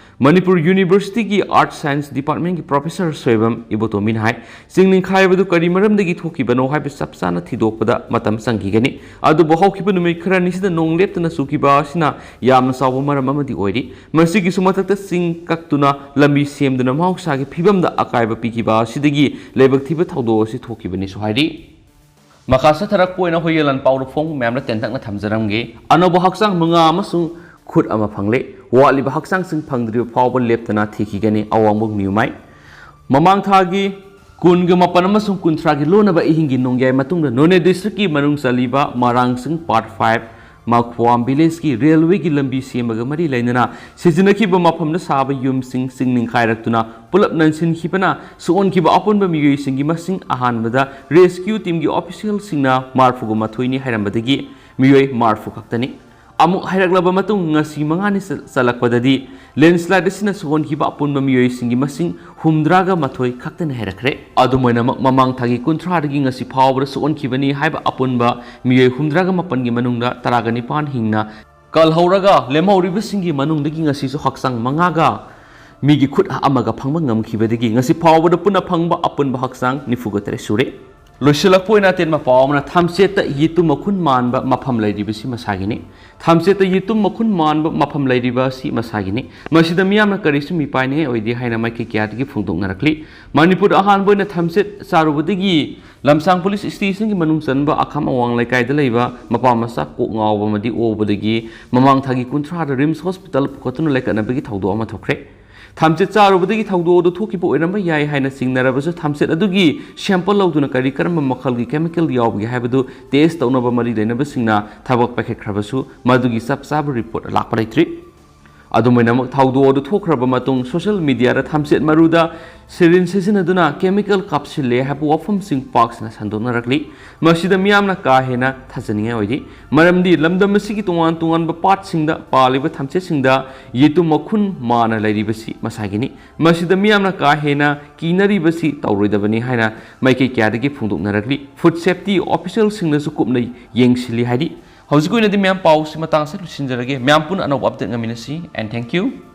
ꯃꯅꯤꯄꯨꯔ ꯌꯨꯅꯤꯚꯔꯁꯤꯇꯤꯒꯤ ꯑꯥꯔꯠ ꯁꯥꯏꯟꯁ ꯗꯤꯄꯥꯔꯠꯃꯦꯟꯒꯤ ꯄ꯭ꯔꯣꯐꯦꯁꯔ ꯁꯣꯏꯕꯝ ꯏꯕꯣꯇꯣꯝꯕꯤꯅ ꯍꯥꯏ, ꯆꯤꯡ ꯅꯤꯡꯈꯥꯏꯕꯗꯨ ꯀꯔꯤ ꯃꯔꯝꯗꯒꯤ ꯊꯣꯛꯈꯤꯕꯅꯣ ꯍꯥꯏꯕ ꯆꯞ ꯆꯥꯅ ꯊꯤꯗꯣꯛꯄꯗ ꯃꯇꯝ ꯆꯪꯈꯤꯒꯅꯤ꯫ ꯑꯗꯨꯕꯨ ꯍꯧꯈꯤꯕ ꯅꯨꯃꯤꯠ ꯈꯔꯅꯤꯁꯤꯗ ꯅꯣꯡ ꯂꯦꯞꯇꯅ ꯆꯨꯈꯤꯕ ꯑꯁꯤꯅ ꯌꯥꯝꯅ ꯆꯥꯎꯕ ꯃꯔꯝ ꯑꯃꯗꯤ ꯑꯣꯏꯔꯤ꯫ ꯃꯁꯤꯒꯤꯁꯨ ꯃꯊꯛꯇ ꯆꯤꯡ ꯀꯛꯇꯨꯅ ꯂꯝꯕꯤ ꯁꯦꯝꯗꯨꯅ ꯃꯍꯧꯁꯥꯒꯤ ꯐꯤꯕꯝꯗ ꯑꯀꯥꯏꯕ ꯄꯤꯈꯤꯕ ꯑꯁꯤꯗꯒꯤ ꯂꯥꯏꯕꯛ ꯊꯤꯕ ꯊꯧꯗꯣꯛ ꯑꯁꯤ ꯊꯣꯛꯈꯤꯕꯅꯤꯁꯨ ꯍꯥꯏꯔꯤ꯫ ꯃꯈꯥ ꯆꯠꯊꯔꯛꯄ ꯑꯣꯏꯅ ꯍꯣꯌꯦꯂꯥꯟ ꯄꯥꯎꯗ ꯐꯣꯡꯕ ꯃꯌꯥꯝꯗ ꯇꯦꯟꯇꯛꯅ ꯊꯝꯖꯔꯝꯒꯦ꯫ ꯑꯅꯧꯕ ꯍꯛꯆꯥꯡ ꯃꯉꯥ ꯑꯃꯁꯨꯡ ꯈꯨꯠ ꯑꯃ ꯐꯪꯂꯦ꯫ ꯋꯥꯠꯂꯤꯕ ꯍꯛꯆꯥꯡꯁꯤꯡ ꯐꯪꯗ꯭ꯔꯤꯕ ꯐꯥꯎꯕ ꯂꯦꯞꯇꯅ ꯊꯤꯈꯤꯒꯅꯤ ꯑꯋꯥꯡꯕ ꯃꯤꯌꯨꯃꯥꯏ꯫ ꯃꯃꯥꯡ ꯊꯥꯒꯤ ꯀꯨꯟꯒ ꯃꯥꯄꯟ ꯑꯃꯁꯨꯡ ꯀꯨꯟꯊ꯭ꯔꯥꯒꯤ ꯂꯣꯟꯅꯕ ꯑꯍꯤꯡꯒꯤ ꯅꯣꯡꯌꯥꯏ ꯃꯇꯨꯡꯗ ꯅꯣꯅꯦ ꯗꯤꯁꯇ꯭ꯔꯤꯛꯀꯤ ꯃꯅꯨꯡ ꯆꯜꯂꯤꯕ ꯃꯔꯥꯡꯁꯤꯡ ꯄꯥꯔꯠ ꯐꯥꯏꯚ ꯃꯈ꯭ꯋꯥꯝ ꯚꯤꯂꯦꯖꯀꯤ ꯔꯦꯜꯋꯦꯒꯤ ꯂꯝꯕꯤ ꯁꯦꯝꯕꯒ ꯃꯔꯤ ꯂꯩꯅꯅ ꯁꯤꯖꯤꯟꯅꯈꯤꯕ ꯃꯐꯝꯗ ꯁꯥꯕ ꯌꯨꯝꯁꯤꯡ ꯆꯤꯡ ꯅꯤꯡꯈꯥꯏꯔꯛꯇꯨꯅ ꯄꯨꯂꯞ ꯅꯟꯁꯤꯟꯈꯤꯕꯅ ꯁꯣꯛꯍꯟꯈꯤꯕ ꯑꯄꯨꯟꯕ ꯃꯤꯑꯣꯏꯁꯤꯡꯒꯤ ꯃꯁꯤꯡ ꯑꯍꯥꯟꯕꯗ ꯔꯦꯁꯀ꯭ꯌꯨ ꯇꯤꯝꯒꯤ ꯑꯣꯐꯤꯁꯤꯌꯦꯜꯁꯤꯡꯅ ꯃꯔꯐꯨꯒ ꯃꯥꯊꯣꯏꯅꯤ ꯍꯥꯏꯔꯝꯕꯗꯒꯤ ꯃꯤꯑꯣꯏ ꯃꯔꯐꯨ ꯈꯛꯇꯅꯤ꯫ ꯑꯃꯨꯛ ꯍꯥꯏꯔꯛꯂꯕ ꯃꯇꯨꯡ ꯉꯁꯤ ꯃꯉꯥꯅꯤ ꯆ-, ꯆꯜꯂꯛꯄꯗꯗꯤ ꯂꯦꯟꯁ꯭ꯂꯥꯏꯗ ꯑꯁꯤꯅ ꯁꯣꯛꯍꯟꯈꯤꯕ ꯑꯄꯨꯟꯕ ꯃꯤꯑꯣꯏꯁꯤꯡꯒꯤ ꯃꯁꯤꯡ ꯍꯨꯝꯗ꯭ꯔꯥꯒ ꯃꯥꯊꯣꯏ ꯈꯛꯇꯅꯤ ꯍꯥꯏꯔꯛꯈ꯭ꯔꯦ꯫ ꯑꯗꯨꯝ ꯑꯣꯏꯅꯃꯛ ꯃꯃꯥꯡ ꯊꯥꯒꯤ ꯀꯨꯟꯊ꯭ꯔꯥꯗꯒꯤ ꯉꯁꯤ ꯐꯥꯎꯕꯗ ꯁꯣꯛꯍꯟꯈꯤꯕꯅꯤ ꯍꯥꯏꯕ ꯑꯄꯨꯟꯕ ꯃꯤꯑꯣꯏ ꯍꯨꯝꯗ꯭ꯔꯥꯒ ꯃꯥꯄꯟꯒꯤ ꯃꯅꯨꯡꯗ ꯇꯔꯥꯒ ꯅꯤꯄꯥꯟ ꯍꯤꯡꯅ ꯀꯜꯍꯧꯔꯒ ꯂꯦꯝꯍꯧꯔꯤꯕꯁꯤꯡꯒꯤ ꯃꯅꯨꯡꯗꯒꯤ ꯉꯁꯤꯁꯨ ꯍꯛꯆꯥꯡ ꯃꯉꯥꯒ ꯃꯤꯒꯤ ꯈꯨꯠ ꯑꯃꯒ ꯐꯪꯕ ꯉꯝꯈꯤꯕꯗꯒꯤ ꯉꯁꯤ ꯐꯥꯎꯕꯗ ꯄꯨꯟꯅ ꯐꯪꯕ ꯑꯄꯨꯟꯕ ꯍꯛꯆꯥꯡ ꯅꯤꯐꯨꯒ ꯇꯔꯦꯠ ꯁꯨꯔꯦ꯫ ꯂꯣꯏꯁꯤꯜꯂꯛꯄ ꯑꯣꯏꯅ ꯑꯇꯦꯟꯕ ꯄꯥꯎ ꯑꯃꯅ, ꯊꯝꯆꯦꯠꯇ ꯌꯦꯇꯨꯝ ꯃꯈꯨꯟ ꯃꯥꯟꯕ ꯃꯐꯝ ꯂꯩꯔꯤꯕꯁꯤ ꯃꯁꯥꯒꯤꯅꯤ꯫ ꯊꯝꯆꯦꯠꯇ ꯌꯦꯇꯨꯝ ꯃꯈꯨꯟ ꯃꯥꯟꯕ ꯃꯐꯝ ꯂꯩꯔꯤꯕ ꯑꯁꯤ ꯃꯁꯥꯒꯤꯅꯤ꯫ ꯃꯁꯤꯗ ꯃꯤꯌꯥꯝꯅ ꯀꯔꯤꯁꯨ ꯃꯤꯄꯥꯏꯅꯤꯡꯉꯥꯏ ꯑꯣꯏꯗꯦ ꯍꯥꯏꯅ ꯃꯥꯏꯀꯩ ꯀꯌꯥꯗꯒꯤ ꯐꯣꯡꯗꯣꯛꯅꯔꯛꯂꯤ꯫ ꯃꯅꯤꯄꯨꯔꯗ ꯑꯍꯥꯟꯕ ꯑꯣꯏꯅ ꯊꯝꯆꯦꯠ ꯆꯥꯔꯨꯕꯗꯒꯤ ꯂꯝꯁꯥꯡ ꯄꯨꯂꯤꯁ ꯁ꯭ꯇꯦꯁꯟꯒꯤ ꯃꯅꯨꯡ ꯆꯟꯕ ꯑꯈꯥꯝ ꯑꯋꯥꯡ ꯂꯩꯀꯥꯏꯗ ꯂꯩꯕ ꯃꯄꯥ ꯃꯆꯥ ꯀꯣꯛ ꯉꯥꯎꯕ ꯑꯃꯗꯤ ꯑꯣꯕꯗꯒꯤ ꯃꯃꯥꯡ ꯊꯥꯒꯤ ꯀꯨꯟꯊ꯭ꯔꯥꯗ ꯔꯤꯝꯁ ꯍꯣꯁꯄꯤꯇꯥꯜ ꯄꯨꯈꯠꯇꯨꯅ ꯂꯩꯈꯠꯅꯕꯒꯤ ꯊꯧꯗꯣꯛ ꯑꯃ ꯊꯣꯛꯈ꯭ꯔꯦ꯫ ꯊꯝꯆꯦꯠ ꯆꯥꯔꯨꯕꯗꯒꯤ ꯊꯧꯗꯣꯛ ꯑꯗꯨ ꯊꯣꯛꯈꯤꯕ ꯑꯣꯏꯔꯝꯕ ꯌꯥꯏ ꯍꯥꯏꯅ ꯆꯤꯡꯅꯔꯕꯁꯨ, ꯊꯝꯆꯦꯠ ꯑꯗꯨꯒꯤ ꯁꯦꯝꯄꯜ ꯂꯧꯗꯨꯅ ꯀꯔꯤ ꯀꯔꯝꯕ ꯃꯈꯜꯒꯤ ꯀꯦꯃꯤꯀꯦꯜ ꯌꯥꯎꯕꯒꯦ ꯍꯥꯏꯕꯗꯨ ꯇꯦꯁ ꯇꯧꯅꯕ ꯃꯔꯤ ꯂꯩꯅꯕꯁꯤꯡꯅ ꯊꯕꯛ ꯄꯥꯏꯈꯠꯈ꯭ꯔꯕꯁꯨ, ꯃꯗꯨꯒꯤ ꯆꯞ ꯆꯥꯕ ꯔꯤꯄꯣꯔꯠ ꯂꯥꯛꯄ ꯂꯩꯇ꯭ꯔꯤ꯫ ꯑꯗꯨꯝ ꯑꯣꯏꯅꯃꯛ, ꯊꯧꯗꯣꯛ ꯑꯗꯨ ꯊꯣꯛꯈ꯭ꯔꯕ ꯃꯇꯨꯡ ꯁꯣꯁꯤꯌꯦꯜ ꯃꯤꯗꯤꯌꯥꯗ ꯊꯝꯆꯦꯠ ꯃꯔꯨꯗ ꯁꯤꯔꯤꯟ ꯁꯤꯖꯤꯟꯅꯗꯨꯅ ꯀꯦꯃꯤꯀꯦꯜ ꯀꯥꯞꯁꯤꯜꯂꯦ ꯍꯥꯏꯕ ꯋꯥꯐꯝꯁꯤꯡ ꯄꯥꯛ ꯁꯟꯅ ꯁꯟꯗꯣꯛꯅꯔꯛꯂꯤ꯫ ꯃꯁꯤꯗ ꯃꯤꯌꯥꯝꯅ ꯀꯥ ꯍꯦꯟꯅ ꯊꯥꯖꯅꯤꯡꯉꯥꯏ ꯑꯣꯏꯗꯦ, ꯃꯔꯝꯗꯤ ꯂꯝꯗꯝ ꯑꯁꯤꯒꯤ ꯇꯣꯉꯥꯟ ꯇꯣꯉꯥꯟꯕ ꯄꯥꯠꯁꯤꯡꯗ ꯄꯥꯜꯂꯤꯕ ꯊꯝꯆꯦꯠꯁꯤꯡꯗ ꯌꯦꯇꯨꯝ ꯃꯈꯨꯟ ꯃꯥꯅ ꯂꯩꯔꯤꯕꯁꯤ ꯃꯁꯥꯒꯤꯅꯤ꯫ ꯃꯁꯤꯗ ꯃꯤꯌꯥꯝꯅ ꯀꯥ ꯍꯦꯟꯅ ꯀꯤꯅꯔꯤꯕꯁꯤ ꯇꯧꯔꯣꯏꯗꯕꯅꯤ ꯍꯥꯏꯅ ꯃꯥꯏꯀꯩ ꯀꯌꯥꯗꯒꯤ ꯐꯣꯡꯗꯣꯛꯅꯔꯛꯂꯤ꯫ ꯐꯨꯗ ꯁꯦꯐꯇꯤ ꯑꯣꯐꯤꯁꯤꯌꯦꯜꯁꯤꯡꯅꯁꯨ ꯀꯨꯞꯅ ꯌꯦꯡꯁꯤꯜꯂꯤ ꯍꯥꯏꯔꯤ꯫ ꯍꯧꯖꯤꯛꯀꯤ ꯑꯣꯏꯅꯗꯤ ꯃꯌꯥꯝ, ꯄꯥꯎꯁꯤ ꯃꯇꯥꯡ ꯑꯁꯤꯗ ꯂꯣꯏꯁꯤꯟꯖꯔꯒꯦ꯫ ꯃꯌꯥꯝ ꯄꯨꯟꯅ ꯑꯅꯧꯕ ꯑꯞꯗꯦꯠ ꯉꯥꯏꯃꯤꯟꯅꯁꯤ, and thank you꯫